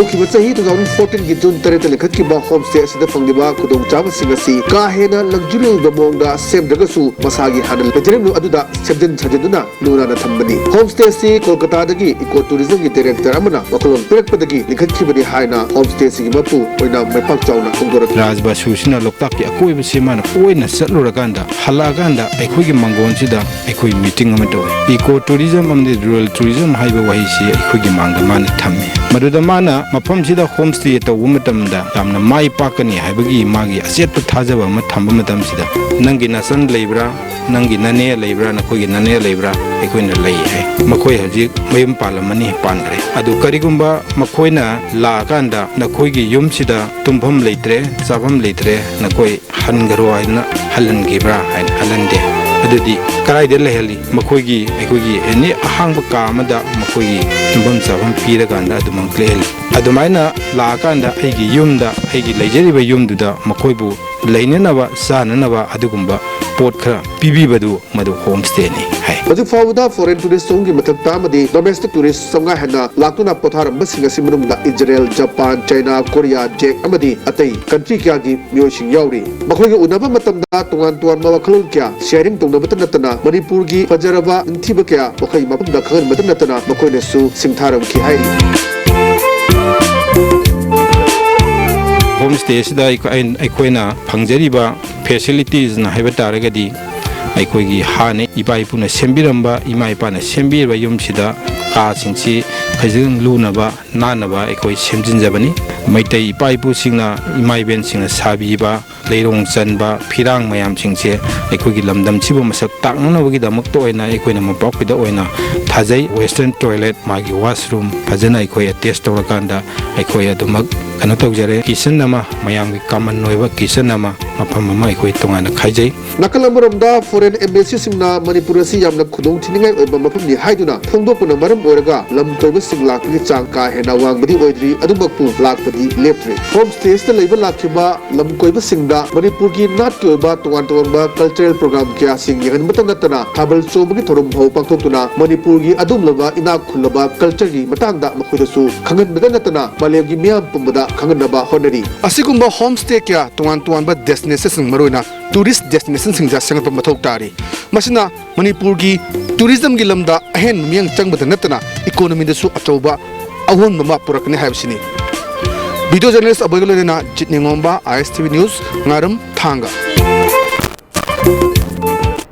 ꯍꯧꯈꯤꯕ ꯆꯍꯤ two thousand fourteen ꯒꯤ June ꯇꯔꯦꯠꯇ ꯂꯤꯡꯈꯠꯈꯤꯕ homestay ꯑꯁꯤꯗ ꯐꯪꯂꯤꯕ ꯈꯨꯗꯣꯡꯆꯥꯕꯁꯤꯡ ꯑꯁꯤ ꯀꯥ ꯍꯦꯟꯅ luxury ꯑꯣꯏꯕ ꯃꯑꯣꯡꯗ ꯁꯦꯝꯗ꯭ꯔꯒꯁꯨ, ꯃꯁꯥꯒꯤ ꯍꯥꯟꯅ ꯂꯩꯖꯔꯤꯕ ꯑꯗꯨꯗ ꯁꯦꯝꯖꯤꯟ ꯁꯥꯖꯤꯟꯗꯨꯅ ꯂꯨ ꯅꯥꯟꯅ ꯊꯝꯕꯅꯤ꯫ Homestay ꯑꯁꯤ ꯀꯣꯜꯀꯇꯥꯗꯒꯤ eco tourism ꯒꯤ director ꯑꯃꯅ ꯋꯥꯈꯜꯂꯣꯟ ꯄꯤꯔꯛꯄꯗꯒꯤ ꯂꯤꯡꯈꯠꯈꯤꯕꯅꯤ ꯍꯥꯏꯅ homestay ꯑꯁꯤꯒꯤ ꯃꯄꯨ ꯑꯣꯏꯅ ꯃꯥꯏꯄꯥꯛ ꯆꯥꯎꯅ ꯐꯣꯡꯗꯣꯔꯛꯈꯤ꯫ ꯔꯥꯖꯕꯥꯁꯨꯁꯤꯅ ꯂꯣꯛꯇꯥꯛꯀꯤ ꯑꯀꯣꯏꯕꯁꯤ ꯃꯥꯅ ꯀꯣꯏꯅ ꯆꯠꯂꯨꯔꯀꯥꯟꯗ, ꯍꯜꯂꯛꯑꯀꯥꯟꯗ ꯑꯩꯈꯣꯏꯒꯤ ꯃꯥꯡꯒꯣꯟꯁꯤꯗ ꯑꯩꯈꯣꯏ meeting ꯑꯃ ꯇꯧꯋꯤ꯫ Eco tourism ꯑꯃꯗꯤ rural tourism ꯍꯥꯏꯕ ꯋꯥꯍꯩꯁꯤ ꯑꯩꯈꯣꯏꯒꯤ ꯃꯥꯡꯗ ꯃꯥꯅ ꯊꯝꯃꯤ꯫ ꯃꯗꯨꯗ ꯃꯥꯅ ꯃꯐꯝꯁꯤꯗ homestay ꯇꯧꯕ ꯃꯇꯝꯗ ꯌꯥꯝꯅ ꯃꯥꯏ ꯄꯥꯛꯀꯅꯤ ꯍꯥꯏꯕꯒꯤ ꯃꯥꯒꯤ ꯑꯆꯦꯠꯄ ꯊꯥꯖꯕ ꯑꯃ ꯊꯝꯕ ꯃꯇꯝꯁꯤꯗ, "ꯅꯪꯒꯤ ꯅꯆꯟ ꯂꯩꯕ꯭ꯔꯥ? ꯅꯪꯒꯤ ꯅꯅꯦ ꯂꯩꯕ꯭ꯔꯥ? ꯅꯈꯣꯏꯒꯤ ꯅꯅꯦ ꯂꯩꯕ꯭ꯔꯥ?" ꯑꯩꯈꯣꯏꯅ "ꯂꯩ" ꯍꯥꯏ꯫ "ꯃꯈꯣꯏ ꯍꯧꯖꯤꯛ ꯃꯌꯨꯝ ꯄꯥꯜꯂꯝꯃꯅꯤ, ꯄꯥꯟꯈ꯭ꯔꯦ꯫ ꯑꯗꯨ ꯀꯔꯤꯒꯨꯝꯕ ꯃꯈꯣꯏꯅ ꯂꯥꯛꯑꯀꯥꯟꯗ ꯅꯈꯣꯏꯒꯤ ꯌꯨꯝꯁꯤꯗ ꯇꯨꯝꯐꯝ ꯂꯩꯇ꯭ꯔꯦ, ꯆꯥꯐꯝ ꯂꯩꯇ꯭ꯔꯦ, ꯅꯈꯣꯏ ꯍꯟꯈ꯭ꯔꯣ" ꯍꯥꯏꯗꯅ ꯍꯜꯍꯟꯈꯤꯕ꯭ꯔꯥ ꯍꯥꯏꯅ ꯍꯜꯍꯟꯗꯦ꯫ ꯑꯗꯨꯗꯤ ꯀꯗꯥꯏꯗ ꯂꯩꯍꯜꯂꯤ? ꯃꯈꯣꯏꯒꯤ, ꯑꯩꯈꯣꯏꯒꯤ any ꯑꯍꯥꯡꯕ ꯀꯥ ꯑꯃꯗ ꯃꯈꯣꯏꯒꯤ ꯇꯨꯝꯐꯝ ꯆꯥꯐꯝ ꯄꯤꯔꯀꯥꯟꯗ ꯑꯗꯨꯃꯛ ꯂꯩꯍꯜꯂꯤ꯫ ꯑꯗꯨꯃꯥꯏꯅ ꯂꯥꯛꯑꯀꯥꯟꯗ ꯑꯩꯒꯤ ꯌꯨꯝꯗ, ꯑꯩꯒꯤ ꯂꯩꯖꯔꯤꯕ ꯌꯨꯝꯗꯨꯗ ꯃꯈꯣꯏꯕꯨ ꯂꯩꯅꯅꯕ, ꯆꯥꯅꯅꯕ ꯑꯗꯨꯒꯨꯝꯕ ꯄꯣꯠ ꯈꯔ ꯄꯤꯕꯤꯕꯗꯨ ꯃꯗꯨ homestay ꯅꯤ ꯍꯥꯏ꯫ ꯍꯧꯖꯤꯛ ꯐꯥꯎꯕꯗ foreign tourist ꯆꯍꯨꯝꯒꯤ ꯃꯊꯛꯇ ꯑꯃꯗꯤ domestic tourist ꯆꯥꯝꯃꯉꯥ ꯍꯦꯟꯅ ꯂꯥꯛꯇꯨꯅ ꯄꯣꯊꯥꯔꯝꯕꯁꯤꯡ ꯑꯁꯤ ꯃꯅꯨꯡꯗ ꯏꯖꯔꯦꯜ, ꯖꯄꯥꯟ, ꯆꯥꯏꯅꯥ, ꯀꯣꯔꯤꯌꯥ, ꯖꯦꯛ ꯑꯃꯗꯤ ꯑꯇꯩ country ꯀꯌꯥꯒꯤ ꯃꯤꯑꯣꯏꯁꯤꯡ ꯌꯥꯎꯔꯤ꯫ ꯃꯈꯣꯏꯒ ꯎꯅꯕ ꯃꯇꯝꯗ ꯇꯣꯉꯥꯟ ꯇꯣꯉꯥꯟꯕ ꯋꯥꯈꯜꯂꯣꯟ ꯀꯌꯥ sharing ꯇꯧꯅꯕꯇ ꯅꯠꯇꯅ ꯃꯅꯤꯄꯨꯔꯒꯤ ꯐꯖꯔꯕ ꯅꯤꯡꯊꯤꯕ ꯀꯌꯥ ꯃꯈꯣꯏꯒꯤ ꯃꯐꯝꯗ ꯈꯪꯍꯟꯕꯇ ꯅꯠꯇꯅ ꯃꯈꯣꯏꯅꯁꯨ ꯁꯤꯡꯊꯥꯔꯝꯈꯤ ꯍꯥꯏꯔꯤ꯫ Homestay ꯑꯁꯤꯗ ꯑꯩꯈꯣꯏ-, ꯑꯩꯈꯣꯏꯅ ꯐꯪꯖꯔꯤꯕ facilities ꯅ ꯍꯥꯏꯕ ꯇꯥꯔꯒꯗꯤ, ꯑꯩꯈꯣꯏꯒꯤ ꯍꯥꯟꯅ ꯏꯄꯥ ꯏꯄꯨꯅ ꯁꯦꯝꯕꯤꯔꯝꯕ, ꯏꯃꯥ ꯏꯄꯥꯅ ꯁꯦꯝꯕꯤꯔꯕ ꯌꯨꯝꯁꯤꯗ ꯀꯥꯁꯤꯡꯁꯤ ꯈꯖꯤꯛ ꯂꯨꯅꯕ ꯅꯥꯟꯅꯕ ꯑꯩꯈꯣꯏ ꯁꯦꯝꯖꯤꯟꯖꯕꯅꯤ꯫ ꯃꯩꯇꯩ ꯏꯄꯥ ꯏꯄꯨꯁꯤꯡꯅ, ꯏꯃꯥ ꯏꯕꯦꯟꯁꯤꯡꯅ ꯁꯥꯕꯤꯕ ꯂꯩꯔꯣꯡ ꯆꯟꯕ ꯐꯤꯔꯥꯡ ꯃꯌꯥꯝꯁꯤꯡꯁꯦ ꯑꯩꯈꯣꯏꯒꯤ ꯂꯝꯗꯝꯁꯤꯕꯨ ꯃꯁꯛ ꯇꯥꯛꯅꯅꯕꯒꯤꯗꯃꯛꯇ ꯑꯣꯏꯅ ꯑꯩꯈꯣꯏꯅ ꯃꯣꯝꯄꯥꯛꯄꯤꯗ ꯑꯣꯏꯅ ꯊꯥꯖꯩ꯫ Western toilet, ꯃꯥꯒꯤ washroom ꯐꯖꯅ ꯑꯩꯈꯣꯏ attach ꯇꯧꯔꯀꯥꯟꯗ ꯑꯩꯈꯣꯏ ꯑꯗꯨꯃꯛ ꯀꯩꯅꯣ ꯇꯧꯖꯔꯦ꯫ Kitchen ꯑꯃ, ꯃꯌꯥꯝꯒꯤ common ꯑꯣꯏꯕ kitchen ꯑꯃ, ꯃꯐꯝ ꯑꯃ ꯑꯩꯈꯣꯏ ꯇꯣꯉꯥꯟꯅ ꯈꯥꯏꯖꯩ꯫ ꯅꯥꯀꯜ ꯑꯃꯔꯣꯝꯗ foreign embassy ꯁꯤꯡꯅ ꯃꯅꯤꯄꯨꯔ ꯑꯁꯤ ꯌꯥꯝꯅ ꯈꯨꯗꯣꯡꯊꯤꯅꯤꯡꯉꯥꯏ ꯑꯣꯏꯕ ꯃꯐꯝꯅꯤ ꯍꯥꯏꯗꯨꯅ ꯐꯣꯡꯗꯣꯛꯄꯅ ꯃꯔꯝ ꯑꯣꯏꯔꯒ ꯂꯝ ꯀꯣꯏꯕꯁꯤꯡ ꯂꯥꯛꯄꯒꯤ ꯆꯥꯡ ꯀꯥ ꯍꯦꯟꯅ ꯋꯥꯡꯕꯗꯤ ꯑꯣꯏꯗ꯭ꯔꯤ, ꯑꯗꯨꯃꯛꯄꯨ ꯂꯥꯛꯄꯗꯤ ꯂꯦꯞꯇ꯭ꯔꯤ꯫ Homestay ꯁꯤꯗ ꯂꯩꯕ ꯂꯥꯛꯈꯤꯕ ꯂꯝ ꯀꯣꯏꯕꯁꯤꯡꯗ ꯃꯅꯤꯄꯨꯔꯒꯤ ꯅꯥꯠꯀꯤ ꯑꯣꯏꯕ ꯇꯣꯉꯥꯟ ꯇꯣꯉꯥꯟꯕ cultural program ꯀꯌꯥꯁꯤꯡ ꯌꯦꯡꯍꯟꯕꯇ ꯅꯠꯇꯅ ꯊꯥꯕꯜ ꯆꯣꯡꯕꯒꯤ ꯊꯧꯔꯝ ꯐꯥꯎ ꯄꯥꯡꯊꯣꯛꯇꯨꯅ ꯃꯅꯤꯄꯨꯔꯒꯤ ꯑꯗꯨꯒꯨꯝꯂꯕ ꯏꯅꯥꯛ ꯈꯨꯜꯂꯕ cultureꯒꯤ ꯃꯇꯥꯡꯗ ꯃꯈꯣꯏꯗꯁꯨ ꯈꯪꯍꯟꯕꯇ ꯅꯠꯇꯅ ꯃꯥꯂꯦꯝꯒꯤ ꯃꯤꯌꯥꯝ ꯄꯨꯝꯕꯗ ꯈꯪꯍꯟꯅꯕ ꯍꯣꯠꯅꯔꯤ꯫ ꯑꯁꯤꯒꯨꯝꯕ homestay ꯀꯌꯥ ꯇꯣꯉꯥꯟ ꯇꯣꯉꯥꯟꯕ destinationꯁꯤꯡ, ꯃꯔꯨꯑꯣꯏꯅ tourist destinationꯁꯤꯡꯗ ꯁꯦꯝꯒꯠꯄ ꯃꯊꯧ ꯇꯥꯔꯤ꯫ ꯃꯁꯤꯅ ꯃꯅꯤꯄꯨꯔꯒꯤ tourismꯒꯤ ꯂꯝꯗ ꯑꯍꯦꯟꯕ ꯃꯤꯠꯌꯦꯡ ꯆꯪꯕꯗ ꯅꯠꯇꯅ economyꯗꯁꯨ ꯑꯆꯧꯕ ꯑꯍꯣꯟꯕ ꯑꯃ ꯄꯨꯔꯛꯀꯅꯤ ꯍꯥꯏꯕꯁꯤꯅꯤ꯫ Video journalist ꯑꯕꯣꯏꯒ ꯂꯣꯏꯅꯅ ꯖꯤꯠ ꯅꯤꯉꯣꯝꯕ, I S T V News, ꯉꯥꯔꯝ, ꯊꯥꯡꯒ꯫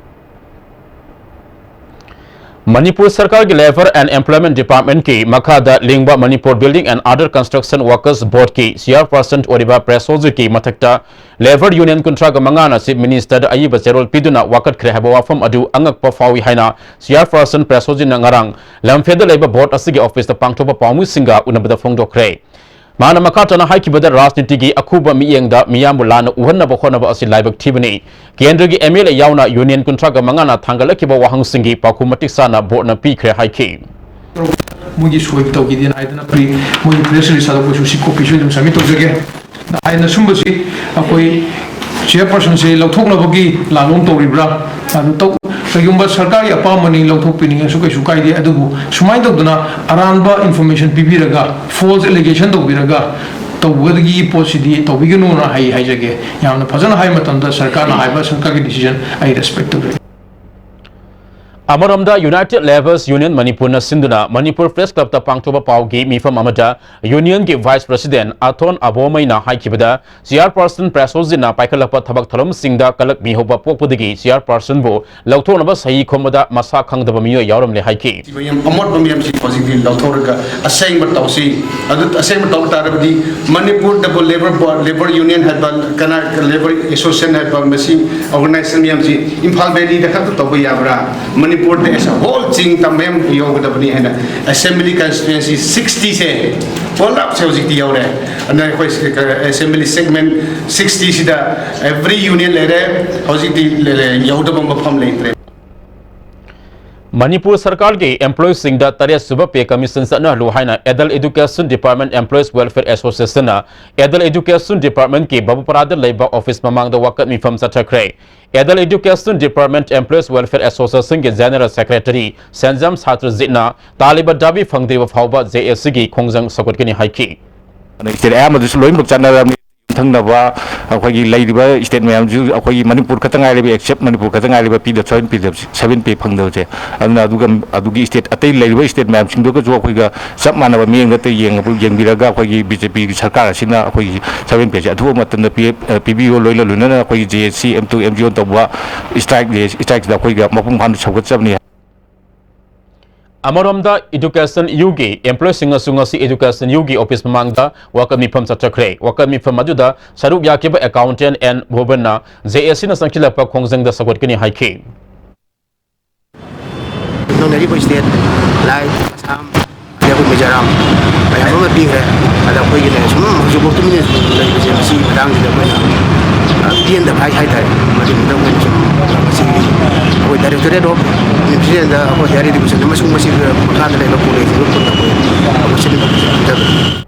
ꯃꯅꯤꯄꯨꯔ ꯁꯔꯀꯥꯔꯒꯤ Labour and Employment Departmentꯀꯤ ꯃꯈꯥꯗ ꯂꯤꯡꯕ Manipur Building and Other Construction Workers Boardꯀꯤ chairperson ꯑꯣꯏꯔꯤꯕ ꯄ꯭ꯔꯦꯁꯣꯖꯤꯠꯀꯤ ꯃꯊꯛꯇ Labour Union ꯀꯨꯟꯊ꯭ꯔꯥꯒ ꯃꯉꯥꯅ Chief Ministerꯗ ꯑꯏꯕ ꯆꯦꯔꯣꯜ ꯄꯤꯗꯨꯅ ꯋꯥꯀꯠꯈ꯭ꯔꯦ ꯍꯥꯏꯕ ꯋꯥꯐꯝ ꯑꯗꯨ ꯑꯉꯛꯄ ꯐꯥꯎꯏ ꯍꯥꯏꯅ chairperson ꯄ꯭ꯔꯦꯁꯣꯖꯤꯠꯅ ꯉꯔꯥꯡ ꯂꯝꯐꯦꯜꯗ ꯂꯩꯕ board ꯑꯁꯤꯒꯤ officeꯇ ꯄꯥꯡꯊꯣꯛꯄ ꯄꯥꯎꯃꯤꯁꯤꯡꯒ ꯎꯅꯕꯗ ꯐꯣꯡꯗꯣꯛꯈ꯭ꯔꯦ꯫ ꯃꯥꯅ ꯃꯈꯥ ꯇꯥꯅ ꯍꯥꯏꯈꯤꯕꯗ, ꯔꯥꯖꯅꯤꯇꯤꯒꯤ ꯑꯈꯨꯕ ꯃꯤꯠꯌꯦꯡꯗ ꯃꯤꯌꯥꯝꯕꯨ ꯂꯥꯟꯅ ꯎꯍꯟꯅꯕ ꯍꯣꯠꯅꯕ ꯑꯁꯤ ꯂꯥꯏꯕꯛ ꯊꯤꯕꯅꯤ꯫ ꯀꯦꯟꯗ꯭ꯔꯒꯤ M L A ꯌꯥꯎꯅ Union ꯀꯨꯟꯊ꯭ꯔꯥꯒ ꯃꯉꯥꯅ ꯊꯥꯡꯒꯠꯂꯛꯈꯤꯕ ꯋꯥꯍꯪꯁꯤꯡꯒꯤ ꯄꯥꯎꯈꯨꯝ ꯃꯇꯤꯛ ꯆꯥꯅ boardꯅ ꯄꯤꯈ꯭ꯔꯦ ꯍꯥꯏꯈꯤ꯫ ꯃꯣꯏꯒꯤ ꯁꯣꯏ ꯇꯧꯈꯤꯗꯦꯅ ꯍꯥꯏꯗꯅ pre-, ꯃꯣꯏꯒꯤ press release ꯊꯥꯗꯣꯛꯄꯁꯨ ꯁꯤ copyꯁꯨ ꯑꯗꯨꯝ submit ꯇꯧꯖꯒꯦ꯫ ꯍꯥꯏꯅ ꯁꯨꯝꯕꯁꯤ ꯑꯩꯈꯣꯏ chairpersonꯁꯦ ꯂꯧꯊꯣꯛꯅꯕꯒꯤ ꯂꯥꯂꯣꯡ ꯇꯧꯔꯤꯕ꯭ꯔꯥ? ꯑꯗꯨ ꯇꯧ-, ꯀꯩꯒꯨꯝꯕ ꯁꯔꯀꯥꯔꯒꯤ ꯑꯄꯥꯝꯕꯅꯤ, ꯂꯧꯊꯣꯛꯄꯤꯅꯤꯡꯉꯁꯨ ꯀꯩꯁꯨ ꯀꯥꯏꯗꯦ꯫ ꯑꯗꯨꯕꯨ ꯁꯨꯃꯥꯏꯅ ꯇꯧꯗꯅ ꯑꯔꯥꯟꯕ information ꯄꯤꯕꯤꯔꯒ, false allegation ꯇꯧꯕꯤꯔꯒ ꯇꯧꯕꯒꯤ ꯄꯣꯠꯁꯤꯗꯤ ꯇꯧꯕꯤꯒꯅꯨꯅ ꯑꯩ ꯍꯥꯏꯖꯒꯦ꯫ ꯌꯥꯝꯅ ꯐꯖꯅ ꯍꯥꯏꯕ ꯃꯇꯝꯗ ꯁꯔꯀꯥꯔꯅ ꯍꯥꯏꯕ ꯁꯔꯀꯥꯔꯒꯤ decision ꯑꯩ respect ꯇꯧꯖꯩ꯫ ꯑꯃꯔꯣꯝꯗ, United Labourers Union ꯃꯅꯤꯄꯨꯔꯅ ꯁꯤꯟꯗꯨꯅ ꯃꯅꯤꯄꯨꯔ Press Clubꯇ ꯄꯥꯡꯊꯣꯛꯄ ꯄꯥꯎꯒꯤ ꯃꯤꯐꯝ ꯑꯃꯗ Unionꯒꯤ Vice President ꯑꯊꯣꯟ ꯑꯕꯣꯃꯩꯅ ꯍꯥꯏꯈꯤꯕꯗ, chairperson ꯄ꯭ꯔꯦꯁꯣꯖꯤꯠꯅ ꯄꯥꯏꯈꯠꯂꯛꯄ ꯊꯕꯛ ꯊꯧꯔꯝꯁꯤꯡꯗ ꯀꯂꯛ ꯃꯤꯍꯧꯕ ꯄꯣꯛꯄꯗꯒꯤ chairpersonꯕꯨ ꯂꯧꯊꯣꯛꯅꯕ ꯁꯍꯤ ꯈꯣꯝꯕꯗ ꯃꯁꯥ ꯈꯪꯗꯕ ꯃꯤꯑꯣꯏ ꯌꯥꯎꯔꯝꯂꯦ ꯍꯥꯏꯈꯤ꯫ ꯃꯌꯥꯝ ꯑꯃꯣꯠꯄ ꯃꯌꯥꯝꯁꯤ ꯍꯧꯖꯤꯛꯇꯤ ꯂꯧꯊꯣꯛꯂꯒ ꯑꯁꯦꯡꯕ ꯇꯧꯁꯤ꯫ ꯑꯗꯨ ꯑꯁꯦꯡꯕ ꯇꯧꯕ ꯇꯥꯔꯕꯗꯤ ꯃꯅꯤꯄꯨꯔꯗꯕꯨ labour bo-, labour union ꯍꯥꯏꯕ, ꯀꯅꯥ, labour association ꯍꯥꯏꯕ ꯃꯁꯤ organization ꯃꯌꯥꯝꯁꯤ ꯏꯝꯐꯥꯜ valleyꯗ ꯈꯛꯇ ꯇꯧꯕ ꯌꯥꯕ꯭ꯔꯥ? ꯃꯅꯤꯄꯨꯔꯗ as a whole ꯆꯤꯡ ꯇꯝ ꯃꯌꯥꯝ ꯌꯧꯒꯗꯕꯅꯤ ꯍꯥꯏꯅ assembly constituency sixtyꯁꯦ ꯄꯨꯂꯞꯁꯦ ꯍꯧꯖꯤꯛꯇꯤ ꯌꯧꯔꯦ꯫ ꯑꯗꯨꯅ ꯑꯩꯈꯣꯏ assembly segment sixtyꯁꯤꯗ every union ꯂꯩꯔꯦ꯫ ꯍꯧꯖꯤꯛꯇꯤ ꯂꯩꯔꯦ, ꯌꯧꯗꯕ ꯃꯐꯝ ꯂꯩꯇ꯭ꯔꯦ꯫ ꯃꯅꯤꯄꯨꯔ ꯁꯔꯀꯥꯔꯒꯤ employeeꯁꯤꯡꯗ ꯇꯔꯦꯠ ꯁꯨꯕ pay commission ꯆꯠꯅꯍꯜꯂꯨ ꯍꯥꯏꯅ Adult Education Department Employees Welfare Associationꯅ Adult Education Departmentꯀꯤ ꯕꯥꯕꯨꯄꯥꯔꯥꯗ ꯂꯩꯕ office ꯃꯃꯥꯡꯗ ꯋꯥꯀꯠ ꯃꯤꯐꯝ ꯆꯠꯊꯈ꯭ꯔꯦ꯫ Adult Education Department Employees Welfare Associationꯒꯤ General Secretary ꯁꯦꯟꯖꯝ ꯁꯥꯇ꯭ꯔꯖꯤꯠꯅ ꯇꯥꯜꯂꯤꯕ ꯗꯥꯕꯤ ꯐꯪꯗ꯭ꯔꯤꯕ ꯐꯥꯎꯕ JACꯒꯤ ꯈꯣꯡꯖꯪ ꯁꯧꯒꯠꯀꯅꯤ ꯍꯥꯏꯈꯤ꯫ State ꯑꯌꯥꯝꯕꯗꯁꯨ ꯂꯣꯏꯅꯃꯛ ꯆꯠꯅꯔꯕꯅꯤ꯫ ꯌꯨꯝꯊꯪꯅꯕ ꯑꯩꯈꯣꯏꯒꯤ ꯂꯩꯔꯤꯕ state ꯃꯌꯥꯝꯁꯨ, ꯑꯩꯈꯣꯏꯒꯤ ꯃꯅꯤꯄꯨꯔ ꯈꯛꯇ ꯉꯥꯏꯔꯤꯕ, except ꯃꯅꯤꯄꯨꯔ ꯈꯛꯇ ꯉꯥꯏꯔꯤꯕ ꯄꯤꯗ seven pay, seven pay ꯐꯪꯗꯕꯁꯦ꯫ ꯑꯗꯨꯅ ꯑꯗꯨꯒ, ꯑꯗꯨꯒꯤ state, ꯑꯇꯩ ꯂꯩꯔꯤꯕ state ꯃꯌꯥꯝꯁꯤꯡꯗꯨꯒꯁꯨ ꯑꯩꯈꯣꯏꯒ ꯆꯞ ꯃꯥꯟꯅꯕ ꯃꯤꯠꯌꯦꯡꯗ ꯌꯦꯡꯉ-, ꯌꯦꯡꯕꯤꯔꯒ, ꯑꯩꯈꯣꯏꯒꯤ BJPꯒꯤ ꯁꯔꯀꯥꯔ ꯑꯁꯤꯅ ꯑꯩꯈꯣꯏꯒꯤ seven payꯁꯦ ꯑꯊꯨꯕ ꯃꯇꯝꯗ ꯄꯤ-, ꯄꯤꯕꯤꯌꯨ, ꯂꯣꯏꯅ ꯂꯣꯏꯅꯅ ꯑꯩꯈꯣꯏꯒꯤ JAC, M two, MGO ꯇꯧꯕ strike, strikeꯁꯤꯗ ꯑꯩꯈꯣꯏꯒ ꯃꯄꯨꯡ ꯐꯥꯅ ꯁꯧꯒꯠꯆꯕꯅꯤ꯫ ꯑꯃꯔꯣꯝꯗ Education Uꯒꯤ employeeꯁꯤꯡꯅꯁꯨ ꯉꯁꯤ Education Uꯒꯤ office ꯃꯃꯥꯡꯗ ꯋꯥꯀꯠ ꯃꯤꯐꯝ ꯆꯠꯊꯈ꯭ꯔꯦ꯫ ꯋꯥꯀꯠ ꯃꯤꯐꯝ ꯑꯗꯨꯗ ꯁꯔꯨꯛ ꯌꯥꯈꯤꯕ accountant ꯑꯦꯟ ꯚꯨꯕꯟꯅ JACꯅ ꯆꯪꯁꯤꯜꯂꯛꯄ ꯈꯣꯡꯖꯪꯗ ꯁꯧꯒꯠꯀꯅꯤ ꯍꯥꯏꯈꯤ꯫ ꯅꯧꯅꯔꯤꯕ state, ꯂꯥꯏ, ꯑꯁꯥꯝ, ꯑꯗꯩ ꯑꯩꯈꯣꯏ ꯃꯤꯖꯣꯔꯥꯝ ꯃꯌꯥꯝ ꯑꯃ ꯄꯤꯈ꯭ꯔꯦ꯫ ꯑꯗ ꯑꯩꯈꯣꯏꯒꯤꯅꯦ ꯁꯨꯝ ꯍꯧꯖꯤꯛꯐꯥꯎ ꯇꯨꯃꯤꯟꯅ ꯂꯩꯕꯁꯦ ꯃꯁꯤꯒꯤ ꯃꯇꯥꯡꯁꯤꯗ ꯑꯩꯈꯣꯏꯅ, ꯑ, ꯄꯦꯟꯗꯕ ꯍꯥꯏ-, ꯍꯥꯏꯇꯥꯔꯦ꯫ ꯃꯗꯨꯒꯤꯗꯃꯛꯇ ꯑꯩꯈꯣꯏꯅ ꯁꯨꯝ ꯉꯁꯤꯒꯤ ꯑꯩꯈꯣꯏ Directorate of Nutrition ꯑꯃꯁꯨꯡ ꯃꯁꯤꯒꯤ ꯃꯈꯥꯗ ꯂꯩꯕ collegeꯁꯤꯡꯗ ꯄꯨꯟꯅ ꯑꯩꯈꯣꯏ ꯊꯕꯛꯁꯤꯡ ꯄꯤꯖꯕꯅꯤ꯫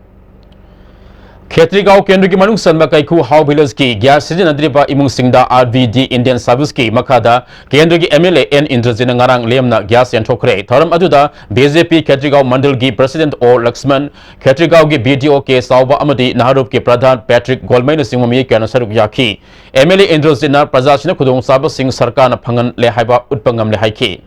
ꯈꯦꯇ꯭ꯔꯤꯒꯥꯎ ꯀꯦꯟꯗ꯭ꯔꯒꯤ ꯃꯅꯨꯡ ꯆꯟꯕ ꯀꯩꯈꯨ ꯍꯥꯎ villageꯀꯤ gas ꯁꯤꯖꯤꯟꯅꯗ꯭ꯔꯤꯕ ꯏꯃꯨꯡꯁꯤꯡꯗ RVD Indian Serviceꯀꯤ ꯃꯈꯥꯗ ꯀꯦꯟꯗ꯭ꯔꯒꯤ MLA ꯑꯦꯟ ꯏꯟꯗ꯭ꯔꯖꯤꯠꯅ ꯉꯔꯥꯡ ꯂꯦꯝꯅ gas ꯌꯦꯟꯊꯣꯛꯈ꯭ꯔꯦ꯫ ꯊꯧꯔꯝ ꯑꯗꯨꯗ BJP ꯈꯦꯇ꯭ꯔꯤꯒꯥꯎ ꯃꯟꯗꯜꯒꯤ President ꯑꯣ ꯂꯛꯁꯃꯟ, ꯈꯦꯇ꯭ꯔꯤꯒꯥꯎꯒꯤ BDO ꯀꯦ ꯆꯥꯎꯕ ꯑꯃꯗꯤ ꯅꯍꯥꯔꯨꯞꯀꯤ ꯄ꯭ꯔꯙꯥꯟ ꯄꯦꯇ꯭ꯔꯤꯛ ꯒꯣꯜꯃꯩꯅꯆꯤꯡꯕ ꯃꯤꯑꯣꯏ ꯀꯌꯥꯅ ꯁꯔꯨꯛ ꯌꯥꯈꯤ꯫ MLA ꯏꯟꯗ꯭ꯔꯖꯤꯠꯅ ꯄ꯭ꯔꯖꯥꯁꯤꯡꯅ ꯈꯨꯗꯣꯡꯆꯥꯕꯁꯤꯡ ꯁꯔꯀꯥꯔꯅ ꯐꯪꯍꯜꯂꯦ ꯍꯥꯏꯕ ꯎꯠꯄ ꯉꯝꯂꯦ ꯍꯥꯏꯈꯤ꯫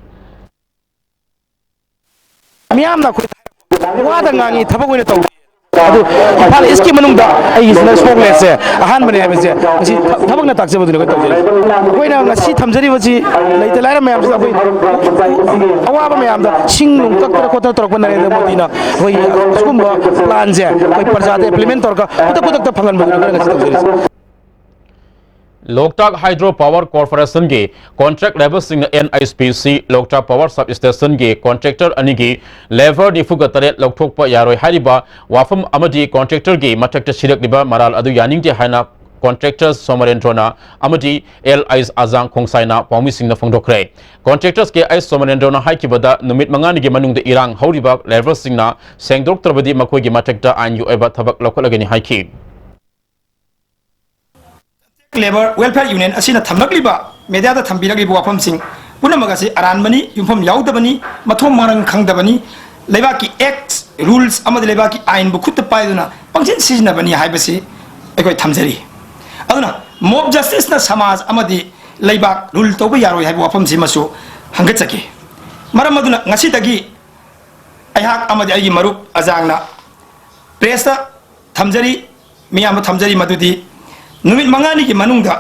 ꯃꯤꯌꯥꯝꯅ ꯑꯩꯈꯣꯏ ꯋꯥꯗ ꯉꯥꯡꯉꯤ, ꯊꯕꯛ ꯑꯣꯏꯅ ꯇꯧꯗꯦ꯫ ꯑꯗꯨ ꯏꯝꯐꯥꯜ ꯏꯁꯀꯤ ꯃꯅꯨꯡꯗ ꯑꯩꯒꯤꯁꯤꯅ ꯁꯣꯛꯂꯦꯠꯁꯦ ꯑꯍꯥꯟꯕꯅꯦ ꯍꯥꯏꯕꯁꯦ ꯉꯁꯤ ꯊꯕꯛꯅ ꯇꯥꯛꯆꯕꯗꯨꯅ ꯑꯩꯈꯣꯏ ꯇꯧꯖꯔꯤꯁꯦ꯫ ꯑꯩꯈꯣꯏꯅ ꯉꯁꯤ ꯊꯝꯖꯔꯤꯕꯁꯤ ꯂꯩꯇ ꯂꯥꯏꯔ ꯃꯌꯥꯝꯁꯤꯗ ꯑꯩꯈꯣꯏ ꯑꯋꯥꯕ ꯃꯌꯥꯝꯗ ꯁꯤꯡ ꯅꯨꯡ ꯀꯛꯇꯅ ꯈꯣꯠꯇꯅ ꯇꯧꯔꯛꯄ ꯅꯔꯦꯟꯗ꯭ꯔ ꯃꯣꯗꯤꯅ ꯑꯩꯈꯣꯏꯒꯤ ꯑꯁꯤꯒꯨꯝꯕ planꯁꯦ ꯑꯩꯈꯣꯏ ꯄ꯭ꯔꯖꯥꯗ implement ꯇꯧꯔꯒ ꯈꯨꯗꯛ ꯈꯨꯗꯛꯇ ꯐꯪꯍꯟꯕꯗꯨꯅ ꯑꯩꯈꯣꯏꯅ ꯉꯁꯤ ꯇꯧꯖꯔꯤꯁꯦ꯫ ꯂꯣꯛꯇꯥꯛ Hydro Power Corporationꯒꯤ contract ꯂꯩꯕꯁꯤꯡꯅ NHPC ꯂꯣꯛꯇꯥꯛ Power Substationꯒꯤ contractor ꯑꯅꯤꯒꯤ labour ꯅꯤꯐꯨꯒ ꯇꯔꯦꯠ ꯂꯧꯊꯣꯛꯄ ꯌꯥꯔꯣꯏ ꯍꯥꯏꯔꯤꯕ ꯋꯥꯐꯝ ꯑꯃꯗꯤ contractorꯒꯤ ꯃꯊꯛꯇ ꯁꯤꯔꯛꯂꯤꯕ ꯃꯔꯥꯜ ꯑꯗꯨ ꯌꯥꯅꯤꯡꯗꯦ ꯍꯥꯏꯅ contractors ꯁꯣꯃꯔꯦꯟꯗ꯭ꯔꯣꯅ ꯑꯃꯗꯤ ꯑꯦꯜ ꯑꯩꯆ ꯑꯖꯥꯡ ꯈꯣꯡꯁꯥꯏꯅ ꯄꯥꯎꯃꯤꯁꯤꯡꯗ ꯐꯣꯡꯗꯣꯛꯈ꯭ꯔꯦ꯫ Contractors ꯀꯦ ꯑꯩꯆ ꯁꯣꯃꯔꯦꯟꯗ꯭ꯔꯣꯅ ꯍꯥꯏꯈꯤꯕꯗ, ꯅꯨꯃꯤꯠ ꯃꯉꯥꯅꯤꯒꯤ ꯃꯅꯨꯡꯗ ꯏꯔꯥꯡ ꯍꯧꯔꯤꯕ labourꯁꯤꯡꯅ ꯁꯦꯡꯗꯣꯛꯇ꯭ꯔꯕꯗꯤ ꯃꯈꯣꯏꯒꯤ ꯃꯊꯛꯇ ꯑꯥꯏꯟꯒꯤ ꯑꯣꯏꯕ ꯊꯕꯛ ꯂꯧꯈꯠꯂꯒꯅꯤ ꯍꯥꯏꯈꯤ꯫ Labour Welfare Union ꯑꯁꯤꯅ ꯊꯝꯂꯛꯂꯤꯕ, mediaꯗ ꯊꯝꯕꯤꯔꯛꯂꯤꯕ ꯋꯥꯐꯝꯁꯤꯡ ꯄꯨꯝꯅꯃꯛ ꯑꯁꯤ ꯑꯔꯥꯟꯕꯅꯤ, ꯌꯨꯝꯐꯝ ꯌꯥꯎꯗꯕꯅꯤ, ꯃꯊꯣꯡ ꯃꯔꯝ ꯈꯪꯗꯕꯅꯤ, ꯂꯩꯕꯥꯛꯀꯤ acts, rules ꯑꯃꯗꯤ ꯂꯩꯕꯥꯛꯀꯤ ꯑꯥꯏꯟꯕꯨ ꯈꯨꯠꯇ ꯄꯥꯏꯗꯨꯅ ꯄꯪꯁꯤꯟ ꯁꯤꯖꯤꯟꯅꯕꯅꯤ ꯍꯥꯏꯕꯁꯤ ꯑꯩꯈꯣꯏ ꯊꯝꯖꯔꯤ꯫ ꯑꯗꯨꯅ mob justiceꯅ ꯁꯃꯥꯖ ꯑꯃꯗꯤ ꯂꯩꯕꯥꯛ rule ꯇꯧꯕ ꯌꯥꯔꯣꯏ ꯍꯥꯏꯕ ꯋꯥꯐꯝꯁꯤꯃꯁꯨ ꯍꯪꯒꯠꯆꯒꯦ꯫ ꯃꯔꯝ ꯑꯗꯨꯅ ꯉꯁꯤꯗꯒꯤ ꯑꯩꯍꯥꯛ ꯑꯃꯗꯤ ꯑꯩꯒꯤ ꯃꯔꯨꯞ ꯑꯖꯥꯡꯅ pressꯇ ꯊꯝꯖꯔꯤ, ꯃꯤꯌꯥꯝꯗ ꯊꯝꯖꯔꯤ, ꯃꯗꯨꯗꯤ ꯅꯨꯃꯤꯠ ꯃꯉꯥꯅꯤꯒꯤ ꯃꯅꯨꯡꯗ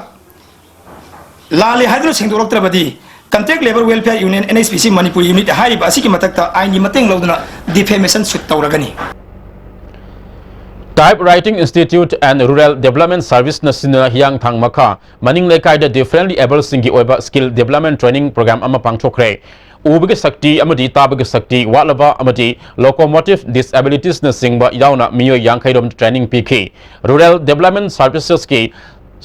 ꯂꯥꯜꯂꯦ ꯍꯥꯏꯗꯨꯅ ꯁꯦꯡꯗꯣꯛꯂꯛꯇ꯭ꯔꯕꯗꯤ Contract Labour Welfare Union, N H P C Manipur Unit ꯍꯥꯏꯔꯤꯕ ꯑꯁꯤꯒꯤ ꯃꯊꯛꯇ ꯑꯥꯏꯟꯒꯤ ꯃꯇꯦꯡ ꯂꯧꯗꯨꯅ defamation suit ꯇꯧꯔꯒꯅꯤ꯫ Typewriting Institute and Rural Development Serviceꯅ ꯁꯤꯟꯗꯨꯅ ꯍꯤꯌꯥꯡꯊꯥꯡ ꯃꯈꯥ ꯃꯅꯤꯡ ꯂꯩꯀꯥꯏꯗ differently abledꯁꯤꯡꯒꯤ ꯑꯣꯏꯕ skill development training program ꯑꯃ ꯄꯥꯡꯊꯣꯛꯈ꯭ꯔꯦ꯫ ꯎꯕꯒꯤ ꯁꯛꯇꯤ ꯑꯃꯗꯤ ꯇꯥꯕꯒꯤ ꯁꯛꯇꯤ ꯋꯥꯠꯂꯕ ꯑꯃꯗꯤ locomotive disabilitiesꯅꯆꯤꯡꯕ ꯌꯥꯎꯅ ꯃꯤꯑꯣꯏ ꯌꯥꯡꯈꯩ ꯔꯣꯝ training ꯄꯤꯈꯤ꯫ Rural Development Servicesꯀꯤ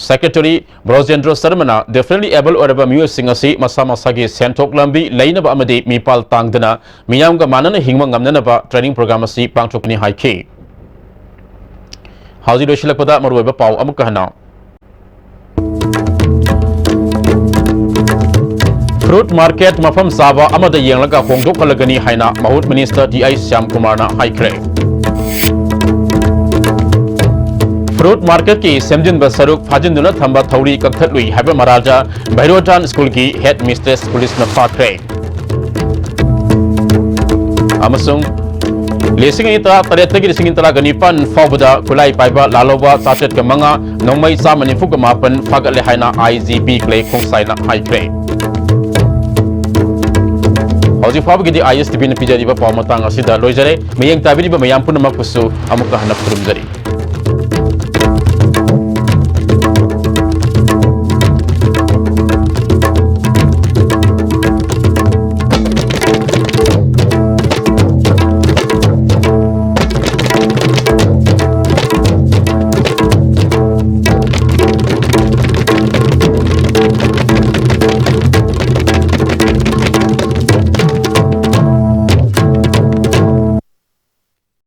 Secretary ꯕ꯭ꯔꯣꯖꯦꯟꯗ꯭ꯔ ꯁꯔꯃꯅ differently able ꯑꯣꯏꯔꯕ ꯃꯤꯑꯣꯏꯁꯤꯡ ꯑꯁꯤ ꯃꯁꯥ ꯃꯁꯥꯒꯤ ꯁꯦꯟꯊꯣꯛ ꯂꯝꯕꯤ ꯂꯩꯅꯕ ꯑꯃꯗꯤ ꯃꯤꯄꯥꯜ ꯇꯥꯡꯗꯅ ꯃꯤꯌꯥꯝꯒ ꯃꯥꯟꯅꯅ ꯍꯤꯡꯕ ꯉꯝꯅꯅꯕ training program ꯑꯁꯤ ꯄꯥꯡꯊꯣꯛꯀꯅꯤ ꯍꯥꯏꯈꯤ꯫ ꯍꯧꯖꯤꯛ ꯂꯣꯏꯁꯤꯜꯂꯛꯄꯗ ꯃꯔꯨꯑꯣꯏꯕ ꯄꯥꯎ ꯑꯃꯨꯛꯀ ꯍꯟꯅ꯫ Fruit market ꯃꯐꯝ ꯆꯥꯕ ꯑꯃꯗ ꯌꯦꯡꯂꯒ ꯍꯣꯡꯗꯣꯛꯍꯜꯂꯒꯅꯤ ꯍꯥꯏꯅ ꯃꯍꯨꯠ Minister ꯗꯤ ꯑꯥꯏ ꯁ꯭ꯌꯥꯝ ꯀꯨꯃꯥꯔꯅ ꯍꯥꯏꯈ꯭ꯔꯦ꯫ Fruit marketꯀꯤ ꯁꯦꯝꯖꯤꯟꯕ ꯁꯔꯨꯛ ꯐꯥꯖꯤꯟꯗꯨꯅ ꯊꯝꯕ ꯊꯧꯔꯤ ꯀꯛꯊꯠꯂꯨꯏ ꯍꯥꯏꯕ ꯃꯔꯥꯜꯗ ꯚꯩꯔꯣꯗꯥꯟ ꯁ꯭ꯀꯨꯜꯒꯤ head mistress ꯄꯨꯂꯤꯁꯅ ꯐꯥꯈ꯭ꯔꯦ꯫ ꯑꯃꯁꯨꯡ ꯂꯤꯁꯤꯡ ꯑꯅꯤ ꯇꯔꯥ ꯇꯔꯦꯠꯇꯒꯤ ꯂꯤꯁꯤꯡ ꯑꯅꯤ ꯇꯔꯥꯒ ꯅꯤꯄꯥꯟ ꯐꯥꯎꯕꯗ ꯈꯨꯠꯂꯥꯏ ꯄꯥꯏꯕ ꯂꯥꯜꯍꯧꯕ ꯆꯥꯇ꯭ꯔꯦꯠꯀ ꯃꯉꯥ, ꯅꯣꯡꯃꯩ ꯆꯥꯝꯃ ꯅꯤꯐꯨꯒ ꯃꯥꯄꯟ ꯐꯥꯒꯠꯂꯦ ꯍꯥꯏꯅ ꯑꯥꯏ ꯖꯤ ꯄꯤ ꯀ꯭ꯂꯦ ꯈꯣꯡꯁꯥꯏꯅ ꯍꯥꯏꯈ꯭ꯔꯦ꯫ ꯍꯧꯖꯤꯛ ꯐꯥꯎꯕꯒꯤꯗꯤ ꯑꯥꯏ ꯑꯦꯁ ꯇꯤ ꯚꯤꯅ ꯄꯤꯖꯔꯤꯕ ꯄꯥꯎ ꯃꯇꯥꯡ ꯑꯁꯤꯗ ꯂꯣꯏꯖꯔꯦ꯫ ꯃꯤꯠꯌꯦꯡ ꯇꯥꯕꯤꯔꯤꯕ ꯃꯌꯥꯝ ꯄꯨꯝꯅꯃꯛꯄꯨꯁꯨ ꯑꯃꯨꯛꯀ ꯍꯟꯅ ꯈꯨꯔꯨꯝꯖꯔꯤ꯫